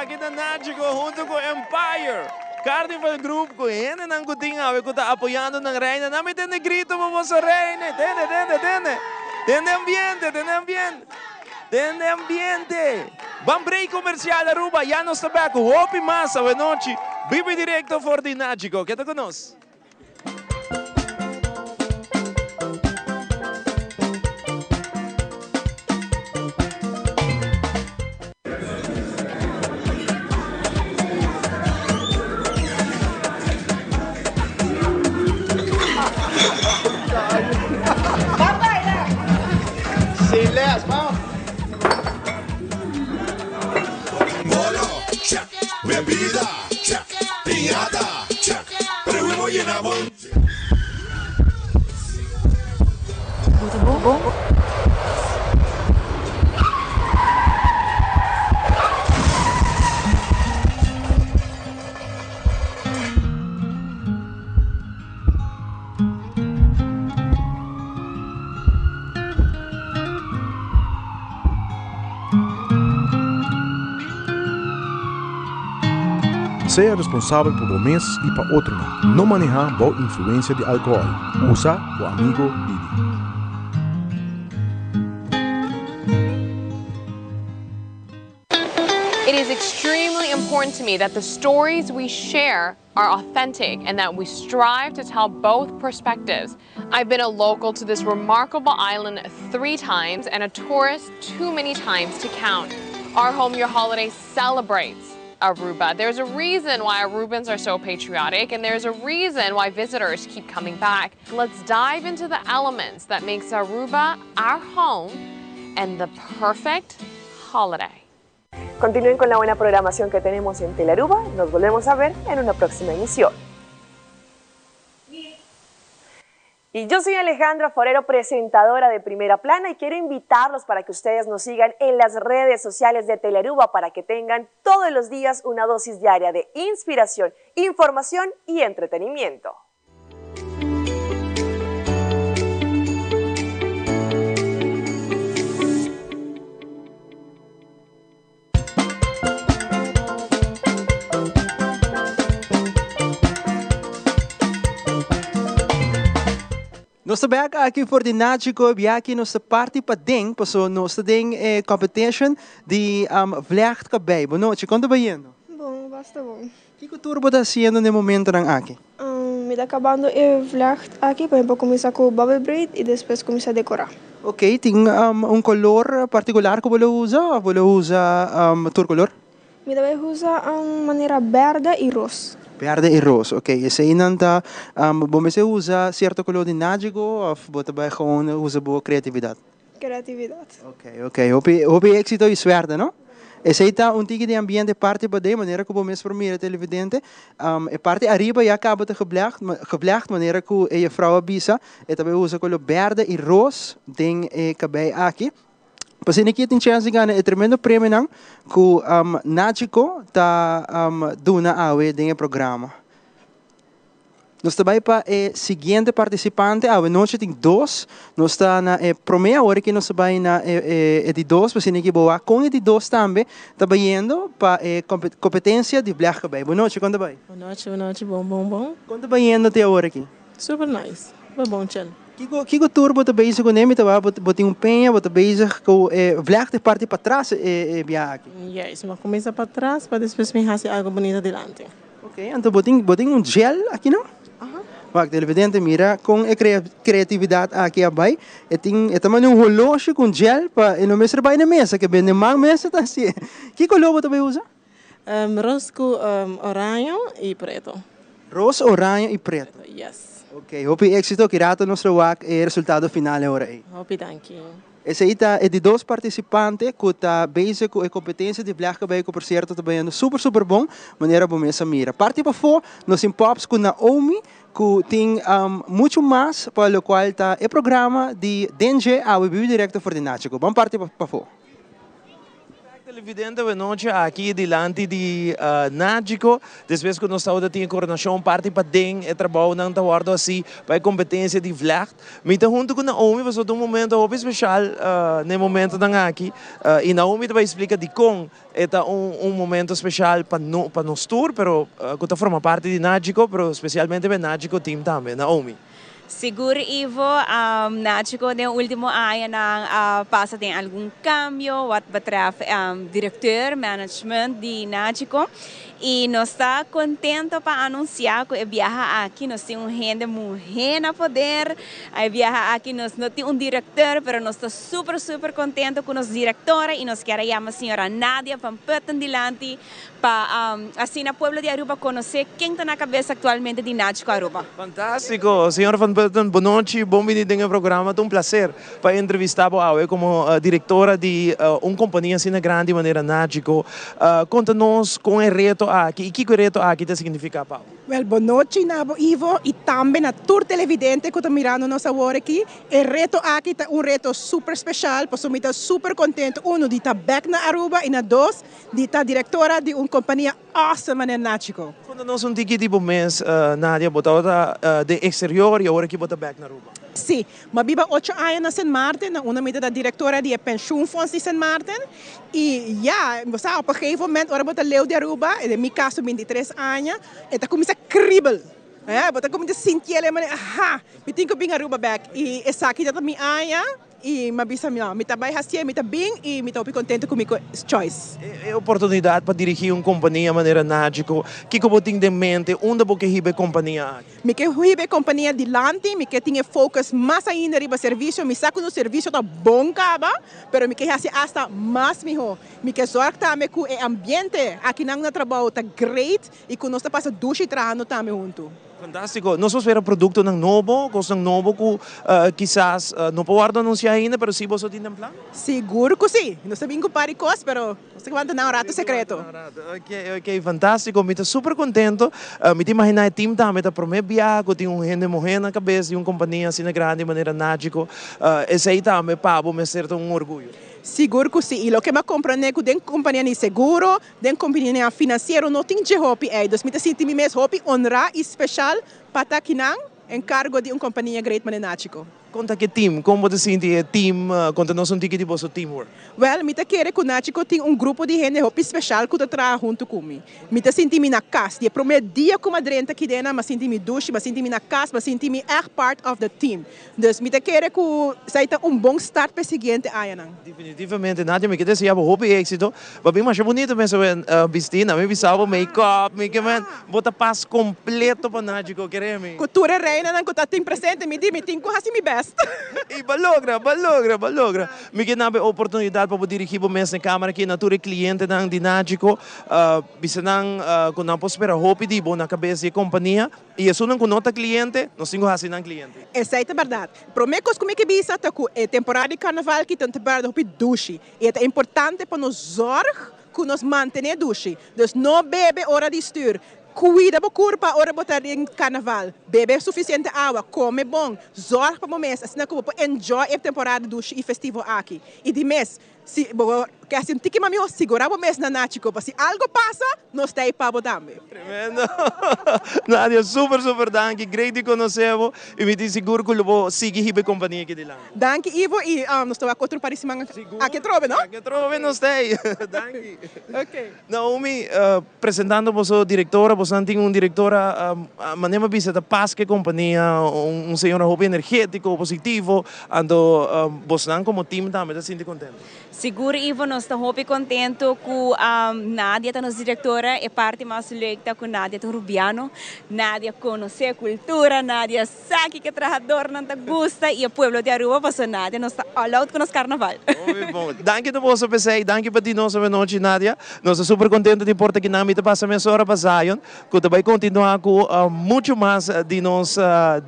Speaker 1: Aki na Nagico hunto cu Empire Carnival Group cu hendenan cu tin awe cu ta apoyando nan reina. Nan mi tende grito pa boso reina. Tende, tende, tende. Tende ambiente, tende ambiente. Tende ambiente. Ban break comercial Aruba. Ya nos ta back cu hopi mas awe nochi. Bibi directo for di Nagico. Keda cu nos.
Speaker 9: Bebida, check. Piñata, check. Pero llena bon.
Speaker 6: Bon?
Speaker 21: Sea responsabel pa bo mes y pa otronan. No maneha bou influencia di alcohol. Usa bo amigo Didi.
Speaker 22: It is extremely important to me that the stories we share are authentic and that we strive to tell both perspectives. I've been a local to this remarkable island three times and a tourist too many times to count. Our Home Your Holiday celebrates Aruba. There's a reason why Arubans are so patriotic and there's a reason why visitors keep coming back. Let's dive into the elements that makes Aruba our home and the perfect holiday.
Speaker 23: Continúen con la buena programación que tenemos en Telaruba. Nos volvemos a ver en una próxima emisión. Y yo soy Alejandra Forero, presentadora de Primera Plana, y quiero invitarlos para que ustedes nos sigan en las redes sociales de Telearuba para que tengan todos los días una dosis diaria de inspiración, información y entretenimiento.
Speaker 2: Nos ta bek aki for di Nachico biaki nos ta parti paden paso nos ta den e competition di vlecht cabey. Bo nochi, con ta bayendo?
Speaker 13: Bon, basta bon.
Speaker 2: Kico tur bo ta haciendo na e momentonan aki?
Speaker 13: Mi ta cabando e vlecht aki pa mi por cuminsa cu bubble braid y despues cuminsa decora.
Speaker 2: Ok, tin un color particular cu bo lo usa of bo lo usa tur color?
Speaker 13: Mi ta bay usa manera berde y ros.
Speaker 2: Berde y ros, ok. Eseinan ta, bo mester usa cierto color di nagigo of bo ta bay gewoon usa bo creatividad?
Speaker 13: Creatividad.
Speaker 2: Ok, ok. Hopi, hopi éxito y suerte, no? Esei ta un tiki di ambiente parti paden, manera cu bo mes por mira televidente. E parti ariba ya caba ta geblecht, geblecht manera cu e juffrouw a bisa. E ta bay usa color berde y ros den e cabey aki. Pasobra aki tin chance di gana e tremendo premionan cu Nagico ta duna awe den e programa. Nos ta bai pa e siguiente participante. Awe nochi tin dos. Nos ta na e prome awor aki nos ta bai na e di dos. Pasobra aki bo wak con e di dos tambe ta bayendo pa e competencia di vlechtcabei. Bo nochi, con ta bai?
Speaker 14: Bo nochi, bo nochi. Bon, bon, bon.
Speaker 2: Con ta bayendo te awor aki?
Speaker 14: Super nice. Bo bon chel.
Speaker 2: Kiko, kiko tur bo ta bezig kuné? Mi ta wak bo tin un peña, bo ta bezig ku e vlecht e parti patras e biaha aki.
Speaker 14: Juist, mi a kuminsá patras pa despues mi hasi algo bunita dilanti.
Speaker 2: Ok, anto bo tin bo tin un gel aki no?
Speaker 14: Aha.
Speaker 2: Wak, televidente mira kon e creatividad aki a bai. E tin e ta manda un holoshi ku un gel pa e no mester bai na mesa, ke bende man mester ta hasié. Ki koló bo ta bai usa?
Speaker 14: Ros ku oraño i preto.
Speaker 2: Ros, oraño i preto.
Speaker 14: Yes.
Speaker 2: Ok, hopi éxito. Ki rato nos lo wak e resultado final e ora ei.
Speaker 14: Hopi danki.
Speaker 2: Esei ta e di dos partisipante ku ta bezig ku e kompetensia di vlechtcabei ku por sierto ta bayendo super super bon manera bo mes a mira. Parti pafó nos tin Pops ku Naomi ku tin muchu mas pa lokual ta e programa di Dengue awe bibi direkto for di Nachico. Ban parti pafó.
Speaker 1: Televidente awenochi aki dilanti di Nagico despues cu nos tabata tin e coronacion parti paden e trabounan ta wordo haci pa e competencia di vlecht. Mi ta hunto cu Naomi pasobra ta un momento hopi special na e momentonan aki y Naomi ta bay splica dicon e ta un momento special pa pa nos tur pero cu ta forma parti di Nagico pero specialmente pa e Nagico team tambe. Naomi.
Speaker 3: Sigur Ivo, Nachico den ultimo añanan a pasa den algun cambio wat betreft directeur, management di Nachico y nos ta contento pa anuncia cu e biaha aki nos tin un hende muhe na poder, e biaha aki nos no tin un directeur pero nos ta super super contento cu nos directora y nos kier a yama señora Nadia van Putten dilanti Pa asina pueblo di Aruba conoce ken ta na cabeza actualmente di Nachico Aruba.
Speaker 1: Fantastico! Señor Van Putten, bon nochi, bon bini den e programa. Ta un placer pa entrevista bo awe como directora di un compania asina grandi manera Nachico. Conta nos con e reto aki y kico e reto aki ta significa pa bo.
Speaker 4: Wel, bon nochi na bo Ivo y tambe na tur televidente cu ta mirando nos awor aki. E reto aki ta un reto super special pasobra mi ta super contento, uno, di ta bek na Aruba y na dos, Di ta directora di un compania awesome manera Nachico.
Speaker 1: Conta nos un tiki di bo mes, Nadia. Bo tabata den exterior y awor aki bo ta bek na Aruba.
Speaker 4: Si. Mi a biba ocho aña na Sint Maarten, na unda mi ta directora di e pensioenfonds di Sint Maarten. Y ya, bo sa, op een gegeven moment ora bo ta leu di Aruba, den mi caso bintitres aña, e ta cuminsa kriebel. Bo ta cuminsa sinti el e manera, aha, mi tin cu bin Aruba bek. Y esaki ta mi aña. Y mi a bisa mi no, mi ta bay hacié, mi ta bin y mi ta hopi contento cu mi choice.
Speaker 1: E oportunidad pa dirigi un compania manera Nagico, kico bo tin den mente? Unda bo ke hiba e compania aki?
Speaker 4: Mi ke hiba e compania dilanti, mi ke tin e focus mas ainda riba servicio. Mi sa cu nos servicio ta bon caba, pero mi ke haci hasta mas miho. Mi ke zorg tambe cu e ambiente akinan na trabao ta great y cu nos ta pasa dushi trahando tambe hunto.
Speaker 1: Fantástiko. Nos por spera produktonan nobo, kosnan nobo ku kisas no por wòrdu anunsiá ainda, pero sí boso tin den plan?
Speaker 4: Sigur ku sí. Nos ta bin ku par di kos, pero nos ta wanta nan un ratu sekreto.
Speaker 1: Ok, ok, fantástiko. Mi ta super kontento. Mi ta imaginá e tim tambe ta promé biaha ku tin un hende muhé na kabes di un kompania asina grandi manera Nagico. Esei tambe pa bo mester ta un orguyo.
Speaker 4: Sigur ku sí. I loke mi a komprendé ku den kompania di seguro, Den kompanianan finansiero no tin dje hopi ei, dus mi ta sinti mi mes hopi honrá i speshal pa ta kinan en kargo di un kompania great manera Nachico.
Speaker 1: Kon ta ku e team? Kon bo ta sinti e team? Konta nos un tiki di boso teamwork.
Speaker 4: Wèl, mi ta kere ku Nachico tin un grupo di hende hopi speshal ku ta traha huntu ku mi. Mi ta sinti mi na kas. Di e promé dia ku mi a drenta kidena, mi a sinti mi dushi, mi a sinti mi na kas, mi a sinti mi ègt part of the team. Dus mi ta kere ku esei ta un bon start pa e siguiente añanan.
Speaker 1: Definitivamente Nadia, mi ke desea bo hopi éxito. Bo bin masha bunito mes awe bisti, na mi bisa bo make up, mi ke men bo ta pas completo pa Nagico, kere mi.
Speaker 4: Ku tur e reinanan ku ta tin presente mi di mi tin ku hasi mi best.
Speaker 1: I bo logra, bo logra, bo logra. Mi ke na bo e oportunidad pa bo dirigi bo mes na e camera aki na tur e clientenan di Nagico, bisa nan ku nan por spera hopi di bo na cabes di e compania. I esunnan ku no ta kliente, nos tin ku hasi nan kliente.
Speaker 4: Esei ta bèrdat. Promé kos ku mi ke bisa ta ku e temporada di karnaval aki ta un temporada hopi dushi. I e ta importante pa nos zòrg ku nos mantené dushi. Dus no bebe ora di stür. Kuida bo kurpa ora bo ta den karnaval. Bebe sufisiente awa, kome bon, zòrg pa bo mes asina ku bo por enjoy e temporada dushi i festivo aki. I di mes, Si bo ke hasi un tiki mas mihó, sigurá bo mes na Nachico pa si algo pasa, nos ta ei pa bo tambe.
Speaker 1: Tremendo! Nadia, super super danki, great di konosé bo i mi tin sigur ku lo bo sigui hiba e kompania aki dilanti.
Speaker 4: Danki Ivo i nos ta wak otro par di siman aki atrobe, no?
Speaker 1: Aki atrobe nos ta ei. Danki.
Speaker 4: Ok.
Speaker 1: Naomi, presentando boso directora, bosonan tin un directora, manera mi a bisa ta pas cu e compania, un señora hopi energetico, positivo, anto bosonan como team tambe ta sinti contento.
Speaker 3: Sigur Ivo, nos ta hopi contento cu Nadia ta nos directora, e parti mas leuk ta cu Nadia ta un Rubiano, Nadia conoce cultura, Nadia Sa kiko e trahadornan ta gusta y e pueblo di Aruba paso Nadia nos ta all out cu nos carnaval.
Speaker 1: Hopi bon. Danki ta boso p'esey. Danki pa di nos awenochi Nadia. Nos ta super contento di por ta kinan. Mi ta pasa mesora pa Zion cu ta bay continua cu mucho mas di nos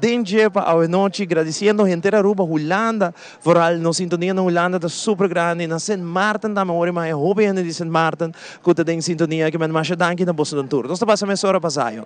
Speaker 1: dentje pa awenochi. Gradiciendo henter Aruba, Hulanda, vooral nos sintonia na Hulanda ta super grandi. Na Sint Maarten tambe hoor mi hopi hende di Sint Maarten cu ta den sintonia. Kimen masha danki na boso nan tur. Nos ta pasa mesora pa Zion.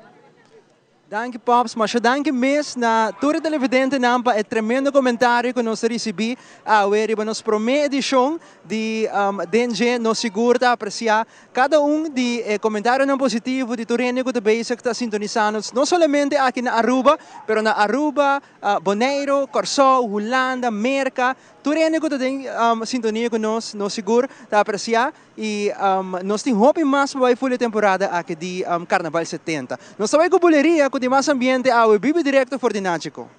Speaker 2: Danki Pops, masha danki mes na tur e televidentenan pa e tremendo komentario ku nos a risibí awe riba nos promé edishon di Den Dje. Nos sigur ta apresiá kada un di e komentarionan positivo di tur hende ku ta bezig ta sintonisá nos, no solamente aki na Aruba, pero na Aruba, Boneiru, Kòrsou, Hulanda, Merka. Tur hende ku ta den sintonia ku nos, nos sigur ta apresiá. I nos tin hopi mas pa bai ful e temporada aki di Carnaval 70. Nos ta bai ku buleria ku tin mas ambiente awe bibi direkto for di Nachico.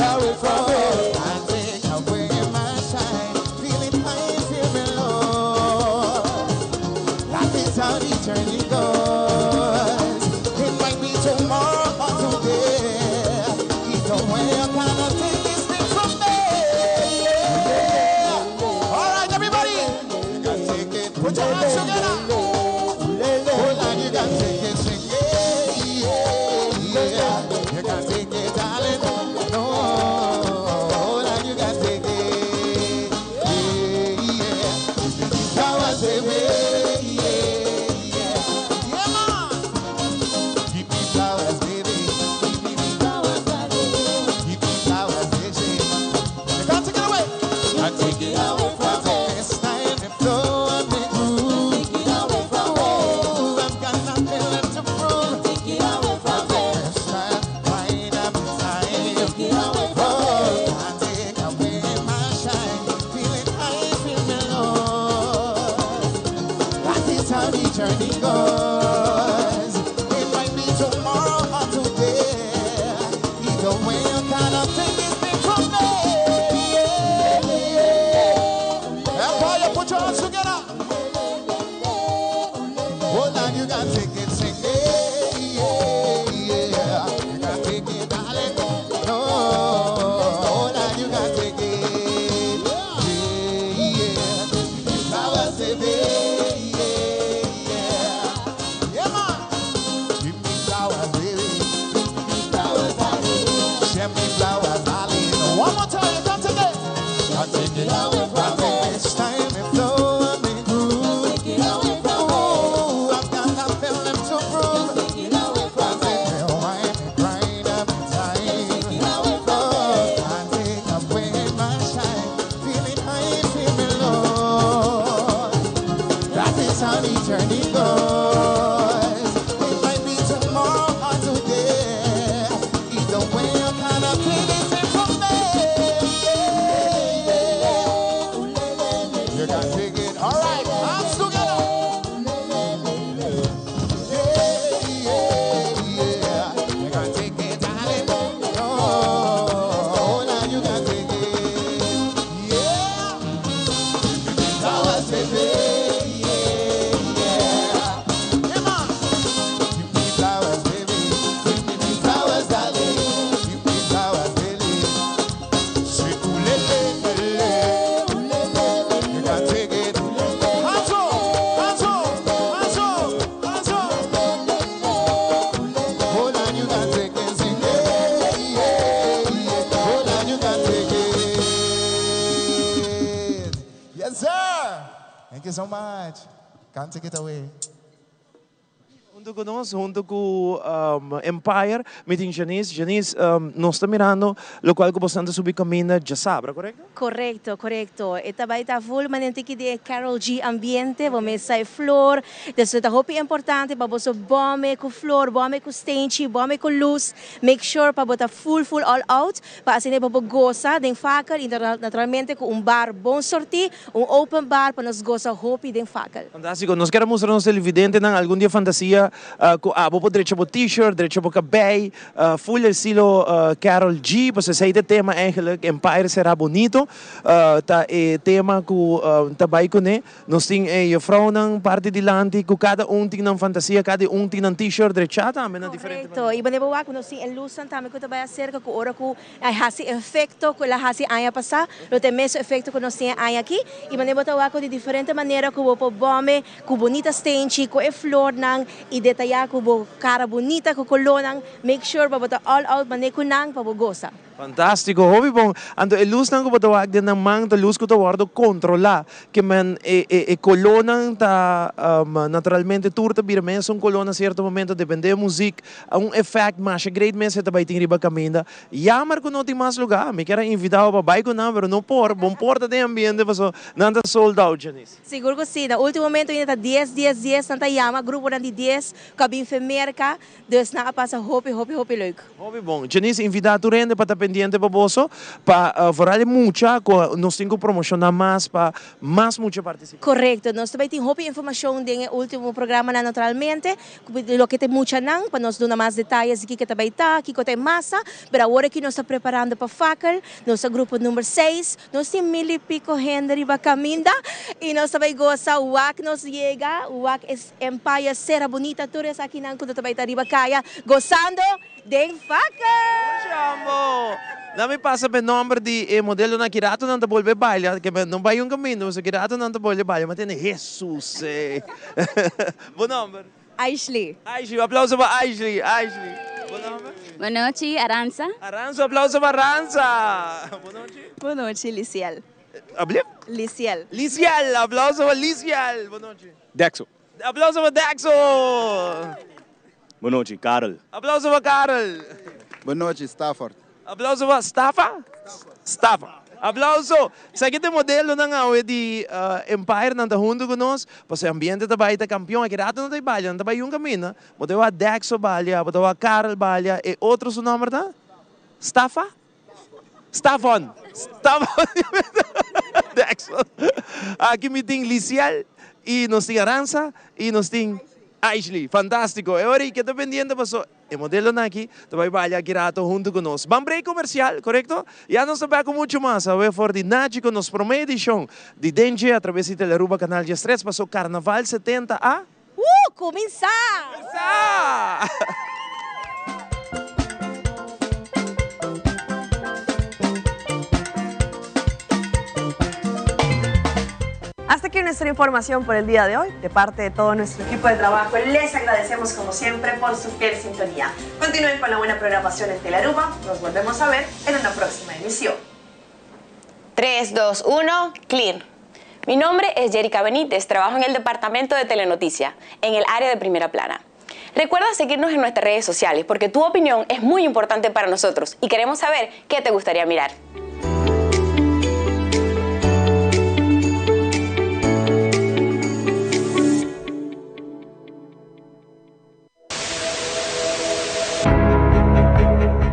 Speaker 9: away from me. Can't take away my shine. Feeling high, feeling low. That is how the journey goes. It might be tomorrow or today. Either way, you cannot take this thing from me. Yeah. All right, everybody. You can take it. Put your hands together. Hold on, you can take it. Sing, yeah, yeah, yeah. You can take it, darling. No, hold on, you can take it. Yeah, yeah. This is how I say, yeah, yeah. Yeah, man. Give me flowers, baby. Give me flowers, darling. Give me flowers, baby. You can't take it away. Can't take it away from me. This time it flow and it groove. Take it away from me. Oh, I've got nothing left to prove. Take it away from me. This time, find up time. Take it away from me. Can't take away my shine. Feeling high, feeling low. That is how the journey goes. It might be tomorrow or today. Either way, you cannot take this thing from me. Yeah. Empire, put your hands together. Hold on, you can take it, sing it. Yeah, yeah. You can take it, darling. No, hold on, you can take it. Yeah, yeah. Flowers, baby. Yeah, yeah. Yeah, man. Give me flowers, baby. Give me flowers, darling. Share me flowers, darling. One more time, you can take it. Can't take it away from me. It's time it flow and it groove. Take it away from me. Oh, I've got nothing left to prove. Take it away from me. Wine me, grind up time. Take it away from me. Can't take away my shine. Feeling high, feeling low. That is how the journey goes. It might be tomorrow or today. Either way, you cannot take this thing from me. You can take it. All right, hands together. Yeah, yeah, yeah. You can take it, darling. Oh, now you can take it. Yeah. Flowers, baby. Yeah, yeah. Yeah, man. Give me flowers, baby. Give me flowers, darling. Give me flowers, baby. Say, ooh, le, le, le, le. You can take it. Hands up, hands up, hands up, hands up. Hold on, you can take it. Sing, yeah, yeah, yeah. Hold on, you can take it. Yes, sir. Thank you so much. Can't take it away.
Speaker 1: Hunto cu nos, hunto cu Empire, mi tin Janice. Janice, nos ta mirando locual cu boso ta subi caminda diasabra, corecto?
Speaker 18: Corecto, corecto. E ta bay ta full manente ki di Karol G ambiente, bo mesa e flor. Dus ta hopi importante pa boso bome cu flor, bome cu stenchi, bome cu luz. Make sure pa bo ta full, full all out. Pa asina pa bo goza den fakel y naturalmente cu un bar bon sorti, un open bar pa nos goza hopi den fakel.
Speaker 1: Fantastico. Nos kier mustra nos televidentenan algun di e fantasia cu abo por drecha bo t-shirt, drecha bo cabey, full estilo Karol G, pues esey ta e tema eigenlijk, Empire Será Bonito, ta e tema cu ta bay cune. Nos tin e juffrouwnan parti dilanti cu cada un tin nan fantasia, cada un tin nan t-shirt drecha tambe na diferente
Speaker 18: Corecto. Y wanneer bo wak nos tin e luznan tambe cu ta bay acerca cu ora cu a haci efecto cu el a haci aña pasa, lo ta e mesun efecto cu nos tin e aña aki. Y wanneer bo ta wak di diferente manera cu bo por bome cu bunita stenchi, cu e flornan y detaya cu bo cara bunita cu colornan, make sure pa bo ta all out mane cu nan pa bo goza.
Speaker 1: Fantastico, hopi bon. Anto e luznan cu bo ta wak den nan man ta luz cu ta wordo controla. Ke men e e e colornan ta naturalmente tur ta bira mesun color na cierto momento depende e muziek. Un effect masha great mes e ta bay tin riba caminda. Jammer cu no tin mas lugar. Mi kier a invita bo pa bay cu nan pero no por. Bon por ta den ambiente paso nan ta sold out, Janice.
Speaker 18: Sigur cu si. Na ultimo momento ainda ta dies, dies, dies nan ta yama gruponan di dies. ku a bin fe Merka, dus nan a pasa hopi hopi hopi leuk.
Speaker 1: Hopi bon. Janice, invitá tur hende pa ta pendiente pa boso, pa vooral e mucha ku nos tin ku promoshoná mas pa mas mucha partisipá.
Speaker 18: Korekto, nos ta bai tin hopi informashon den e último programanan naturalmente, loke ta e muchanan, pa nos duna mas detayes di kiko ta bai ta, kiko ta e masa, pero awor aki nos ta preparando pa fakkel, nos ta grupo number seis, Nos tin mil y pico hende riba caminda y nos ta bay goza wak nos yega, wak es Empire Sera Bonita tur esakinan cu ta bay ta riba caya gozando den Fakkel!
Speaker 1: Shambo! Na mi pasa p'e nomber di e modelonan ki rato nan ta bolbe baila, ke no bay un caminda, pasobra ki rato nan ta bolbe baila, mi a tende Hesus ey! Bo nomber?
Speaker 3: Aishley.
Speaker 1: Aishley, un aplauso pa Aishley. Aishley. Bo nomber?
Speaker 3: Bo nochi, Aranza.
Speaker 1: Aranza, un aplauso pa Aranza. Bo nochi?
Speaker 3: Bo nochi, Lisiel.
Speaker 1: Ablief?
Speaker 3: Lisiel.
Speaker 1: Lisiel, aplauso pa Lisiel. Bo nochi?
Speaker 7: Dexo.
Speaker 1: Aplauso pa Dexo.
Speaker 7: Bo nochi, Karel.
Speaker 1: Aplauso pa Karel.
Speaker 16: Bo nochi, Stafford.
Speaker 1: Aplauso pa Stafa? Stafa. Aplauso! Esaki ta e modelonan awe di Empire nan ta hunto ku nos, pasobra e ambiente ta bai ta kampion. Aki rato nan ta bai balia, nan ta bai un kaminda. Bo ta wak Dexo balia, bo ta wak Karel balia, e otro su nomber ta? Stafa? Stafon! Stafon! Dexo. Aki mi tin Lisiel i nos tin Aranza i nos tin Aishley. Fantástiko! E ora ei ke ta pendiente paso. E modelonan aki ta bai balia aki rato hunto cu nos. Ban break comercial, corecto? Ya nos ta back cu mucho mas awe for di Nachi cu nos prome edicion di Den Dje a traves di Telearuba Canal 13 paso Carnaval 70 a.
Speaker 18: Cuminsa!
Speaker 1: Cuminsa!
Speaker 23: Hasta aquí nuestra información por el día de hoy. De parte de todo nuestro equipo de trabajo, les agradecemos como siempre por su fiel sintonía. Continúen con la buena programación en Telaruba. Nos volvemos a ver en una próxima emisión.
Speaker 22: 3, 2, 1, clear. Mi nombre es Jerica Benítez, trabajo en el departamento de Telenoticia, en el área de primera plana. Recuerda seguirnos en nuestras redes sociales porque tu opinión es muy importante para nosotros y queremos saber qué te gustaría mirar.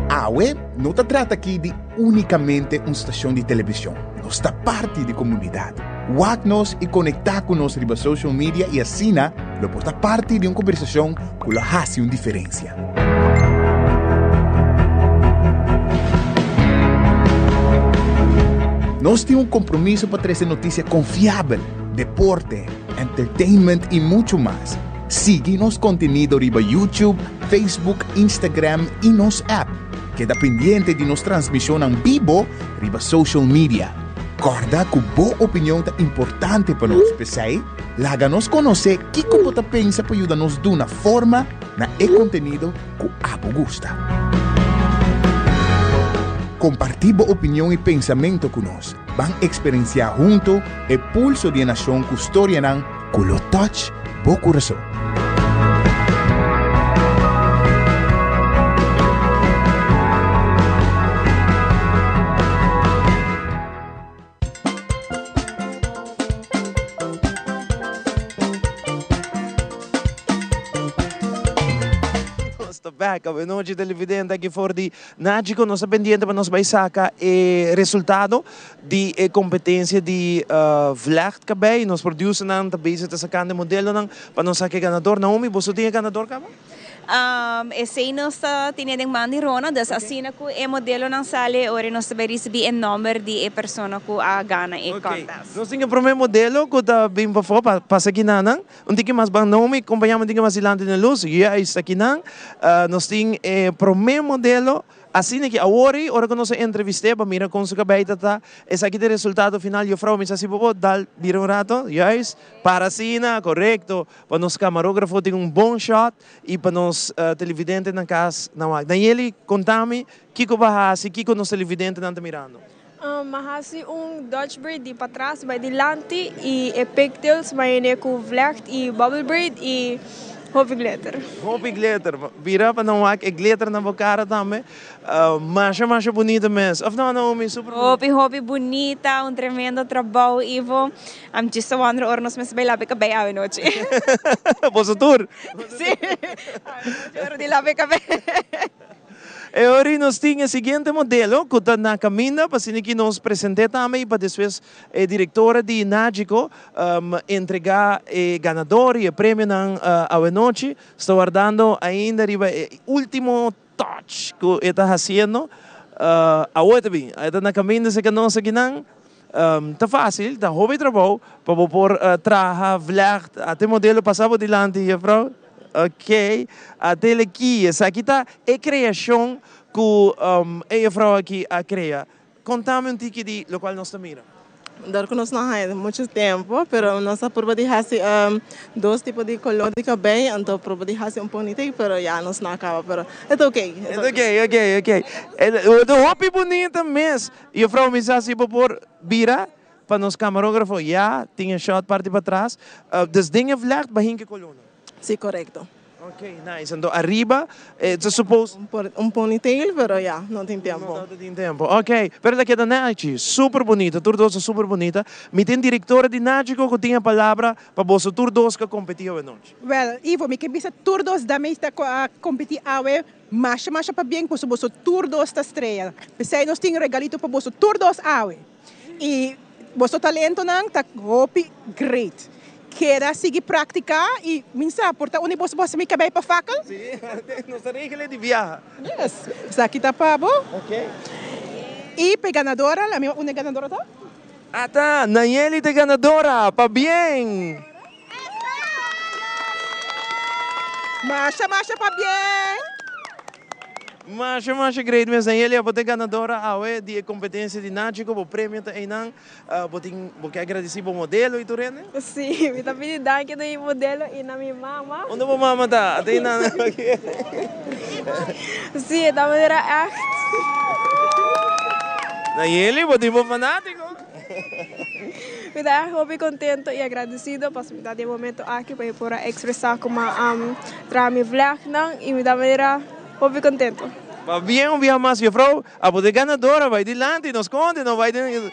Speaker 11: Awe no ta trata aki di únikamente un stashon di televishon, nos ta parti di komunidat. Wak nos i konektá ku nos riba social media i asina lo por ta parti di un kombersashon ku lo hasi un diferensia. Nos tin un kompromiso pa trese notisia konfiabel, deporte, entertainment i muchu mas. Sigui nos kontenido riba YouTube, Facebook, Instagram i nos app. Keda pendiente di nos transmishonnan bibo riba social media. Kòrda ku bo opinion ta importante pa nos, p'esei laga nos konosé kiko bo ta pensa pa yuda nos duna forma na e kontenido ku abo gusta. Kompartí bo opinion i pensamentu ku nos. Ban eksperensiá huntu e pulso di e nashon ku storianan ku lo touch bo kurason.
Speaker 1: Nos ta back awe nochi televidente aki for di Nagico nos ta pendiente pa nos bay saca e resultado di e competencia di vlecht cabey. Nos producernan ta bezig ta sacando e modelonan pa nos saca e ganador. Naomi, boso tin e ganador caba?
Speaker 3: Esey nos ta tene den man di Rona, dus asina cu e modelonan sali ora nos ta bay ricibi e nomber di e persona cu a gana e contest.
Speaker 1: Nos tin e prome modelo cu ta bin pafo pa pasa kinanan. Un tiki mas ban Naomi, compañame un tiki mas dilanti den luz. Juist akinan nos tin e prome modelo. Asina ki awor ei, ora ku nos a entrevist'é pa mira kon su kabei ta ta, esaki ta e resultado final. Jufrou, mi sa si bo por dal bira un rato. Juist, para asina, korekto. Pa nos kamarógrafo tin un bon shot i pa nos televidente na kas nan wak. Danieli, konta mi kiko bo a hasi, kiko nos televidentenan ta mirando?
Speaker 13: Mi a hasi un Dutch braid di patras bai dilanti i e pigtails mi a yene ku vlecht i bubble braid i. Hopi glitter.
Speaker 1: Hopi glitter. Bira pa nan wak e glitter na bo cara tambe. Masha masha bunita mes. Of no Naomi? Super bunita.
Speaker 3: Hopi hopi bunita. Un tremendo trabou Ivo. I'm just a wonder ora nos mester bay labe cabey awe nochi.
Speaker 1: Boso tur?
Speaker 3: Si. Awe nochi ora di labe cabey.
Speaker 1: E ora nos tin e siguiente modelo cu ta na caminda pa asina ki nos presente tambe y pa despues e directora di Nagico entrega e ganador y e premionan awenochi. Sta wardando ainda riba e ultimo touch cu e ta haciendo. Awo e ta bin, e ta na caminda cerca nos akinan. Ta facil, ta hopi trabou pa bo por traha vlecht. Ate modelo pasa bo dilanti, juffrouw. Ok, atel aki, esaki ta e creacion cu e juffrouw aki a crea. Contame un tiki di locual nos ta mira.
Speaker 14: Dor cu nos no haya mucho tempo, pero nos a purba di haci dos tipo di color di cabey, anto purba di haci un ponytail, pero ya nos no a caba, pero e ta ok.
Speaker 1: E ta ok, ok, ok. E ta hopi bunita mes. Juffrouw, mi sa si bo por bira pa nos camarógrafo ya tin e shot parti patras. Dus den e vlecht bahin ke coluna.
Speaker 14: Si, corecto.
Speaker 1: Ok, nice. Anto ariba e ta suppose.
Speaker 14: Un ponytail, pero ya, no tin tempo.
Speaker 1: No tin tempo. Ok, pero ta keda nechi. Super bunita, tur dos ta super bunita. Mi tin directora di Nagico cu tin e palabra pa boso tur dos cu a competi awe nochi.
Speaker 4: Wel, Ivo, mi ke bisa tur dos dame ta cu a competi awe masha masha pabien pasobra boso tur dos ta strea. P'esei nos tin regalito pa boso tur dos awe. Y boso talentonan ta hopi great. Keda sigui practica y min sa por ta uni boso por haci mi cabey pa fakkel.
Speaker 1: Si, nos ta regel e di biaha.
Speaker 4: Yes, esaki ta pa bo.
Speaker 1: Ok.
Speaker 4: Y pa e ganadora, la mi unda e ganadora ta?
Speaker 1: Ata, Nayeli ta e ganadora! Pabien!
Speaker 4: Masha masha pabien!
Speaker 1: Masha masha great mes Nayeli abo ta e ganadora awe di e competencia di Nachico bo premio ta eynan bo tin bo ke agradeci bo modelo y tur hende?
Speaker 13: Si mi ta pidi danki na mi modelo y na mi mama.
Speaker 1: Unda bo mama ta? Ata eynan
Speaker 13: Si e ta manera echt.
Speaker 1: Nayeli bo tin bo fanatico.
Speaker 13: Mi ta echt hopi contento y agradecido pasobra mi ta den e momento aki pa mi por a expresa como a traha mi vlegnan y mi ta manera hopi contento.
Speaker 1: Pabien un biaha mas juffrouw, abo ta e ganadora, bay dilanti, no sconde, no bay den,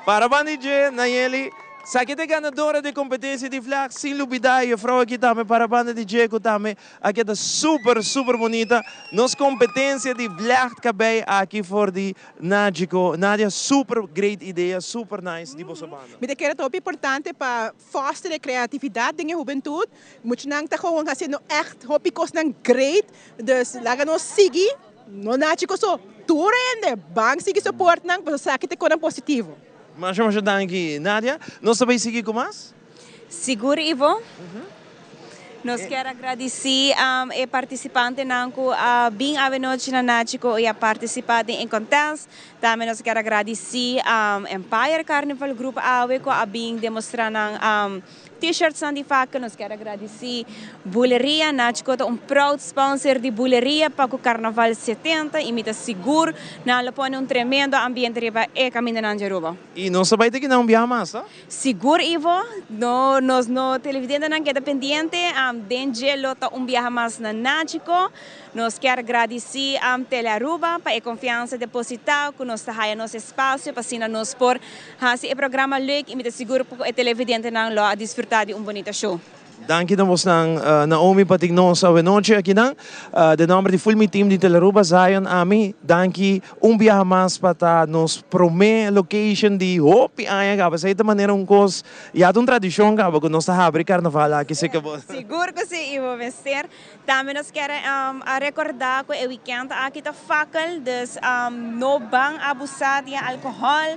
Speaker 1: para banda di dje, Nayeli, sa ki ta e ganadora di e competencia di vleg, sin lubida e juffrouw aki tambe para banda di dje cu tambe a keda super super bunita, nos competencia di vleg cabey aki for di Nagico, Nadia super great idea, super nice di boso banda.
Speaker 4: Mi ta kere ta hopi importante pa foster e creatividad den e hubentud. Muchanan ta gewoon haciendo echt hopi cosnan great. Dus laga nos sigui, no Nagico so, tur hende ban sigui support nan pasobra esaki ta e conan positivo.
Speaker 1: Masha masha danki Nadia. Nos ta bay sigui cu mas?
Speaker 3: Sigur Ivo. Nos kier a gradici e participantenan cu a bin awenochi na Nachico y a participa den e contest. Tambe nos kier a gradici Empire Carnival Group awe cu a bin demostra nan t-shirtsnan di faca. Nos kier a gradici Buleria. Nachico ta un proud sponsor di Buleria pa cu Carnaval 70 y mi ta sigur nan lo pone un tremendo ambiente riba e camindanan di Aruba.
Speaker 1: Y nos ta bay ta kina un biaha mas, ta?
Speaker 3: Sigur Ivo, no nos no televidentenan keda pendiente, den dje lo ta un biaha mas na Nachico. Nos kier gradici Telearuba pa e confiansa deposita cu nos ta haya nos espacio pa asina nos por haci e programa leuk y mi ta sigur cu e televidentenan lo a disfruta di un bunita show.
Speaker 1: Danki na bosnan Naomi pa tin nos awenochi akinan. Den nomber di full mi team di Telearuba, Zion, ami, danki un biaha mas pa ta nos prome location di hopi aña caba. Esey ta manera un cos, ya ta un tradicion caba cu nos ta habri carnaval aki cerca bo.
Speaker 3: Sigur cu si, y bo mester. Tambe nos kier a recorda cu e weekend aki ta fakkel, dus no ban abusa di e alcohol.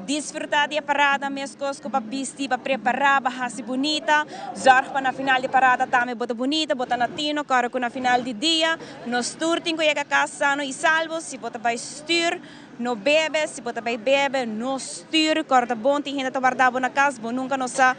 Speaker 3: Disfruta di e parada mescos cu pa bisti, pa prepara, pa haci bunita. Zorg pa na final di parada tambe bo ta bunita, bo ta na tino, corre cu na final di dia nos tur tin cu yega cas sano y salvo. Si bo ta bay stuur, no bebe, si bo ta bay bebe, no stuur, corda bon tin hende ta warda bo na cas, bo nunca no sa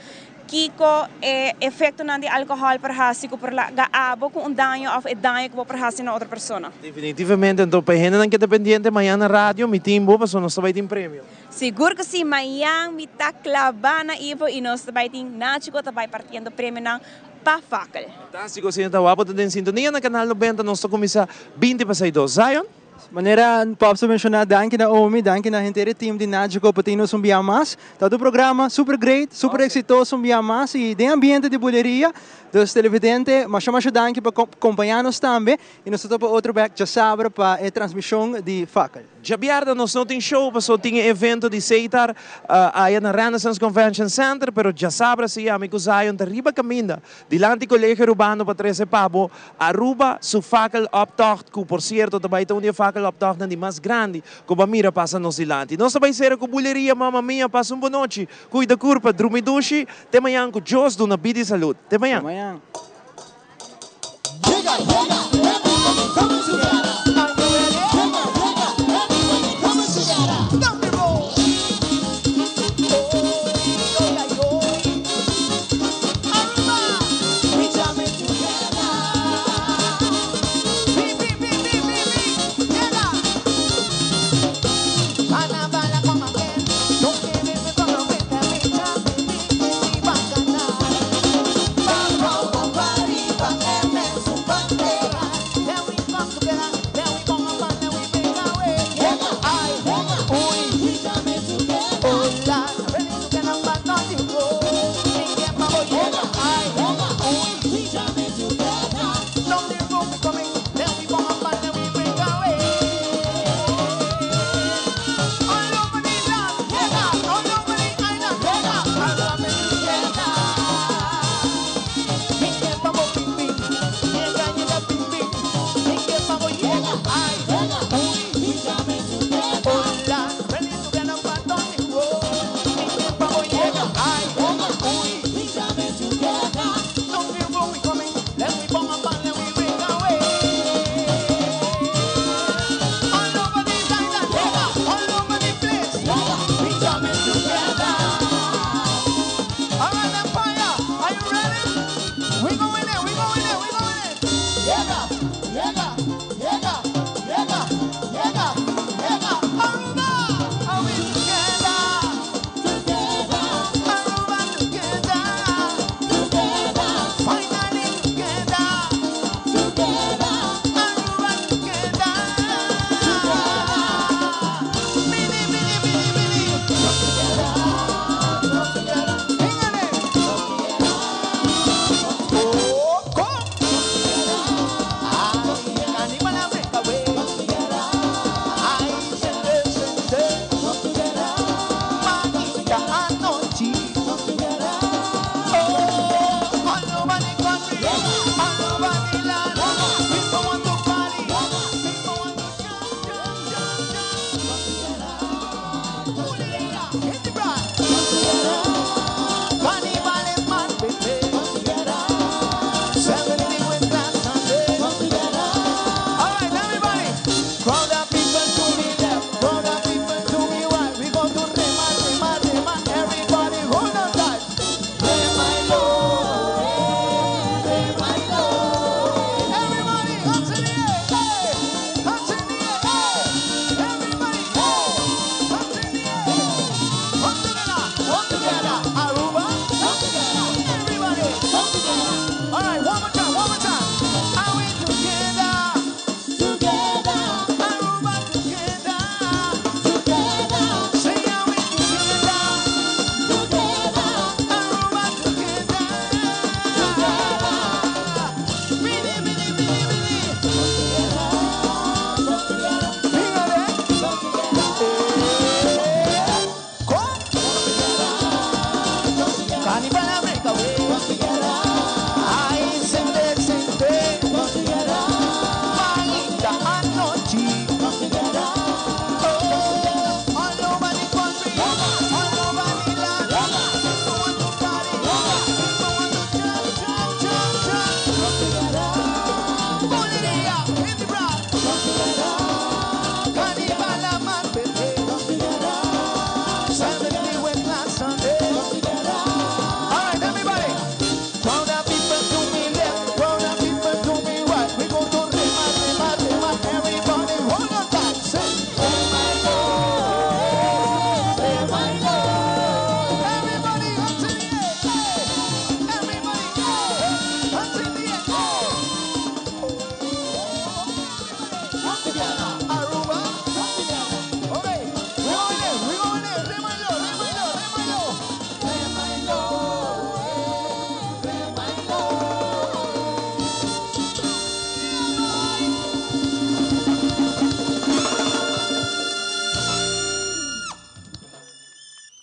Speaker 3: Kiko e efectonan di alcohol por haci cu por laga abo cu un daño of e daño cu bo por haci na otro persona?
Speaker 1: Definitivamente, anto pa e hendenan ke ta pendiente mañan na radio mi tin bo pasobra nos ta bai tin premio.
Speaker 3: Sigur cu si, mañan mi ta claba na Ivo y nos ta bai tin Nachi cu ta bai partiendo premionan. pa Fakkel.
Speaker 1: Fantástiko, asina ta wak bo ta den sintonia na Kanal 90, nos ta kuminsá 20 pa 6 Zion.
Speaker 2: Manera Pops a menshoná, danki na Omi, danki na henter e team di Nagico pa tin nos un bia mas. Ta otro programa super great, super eksitoso un bia mas i den ambiente di buleria. Dus televidente, masha masha danki pa kompañá nos tambe i nos ta topa otro bek djasabra pa e transmishon di Fakkel.
Speaker 1: Djabièrnè nos no tin show paso tin e evento di Seitar aya na Renaissance Convention Center, pero djasabra si ami ku Zion ta riba kaminda dilanti Colegio Arubano pa trese pa bo Aruba su fakkeloptocht ku por sierto ta bai ta un di e fakkeloptochtnan di mas grandi ku bo a mira pasa nos dilanti. Nos ta bai sera ku buleria Mama Mia pasa un bonochi, kuida kurpa, drumi dushi, te mañan ku Dios duna bida i salud. Te mañan.
Speaker 2: Te mañan.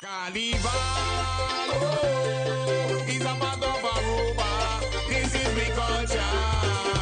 Speaker 8: Carnival, oh, is a part of Aruba. This is mi culture.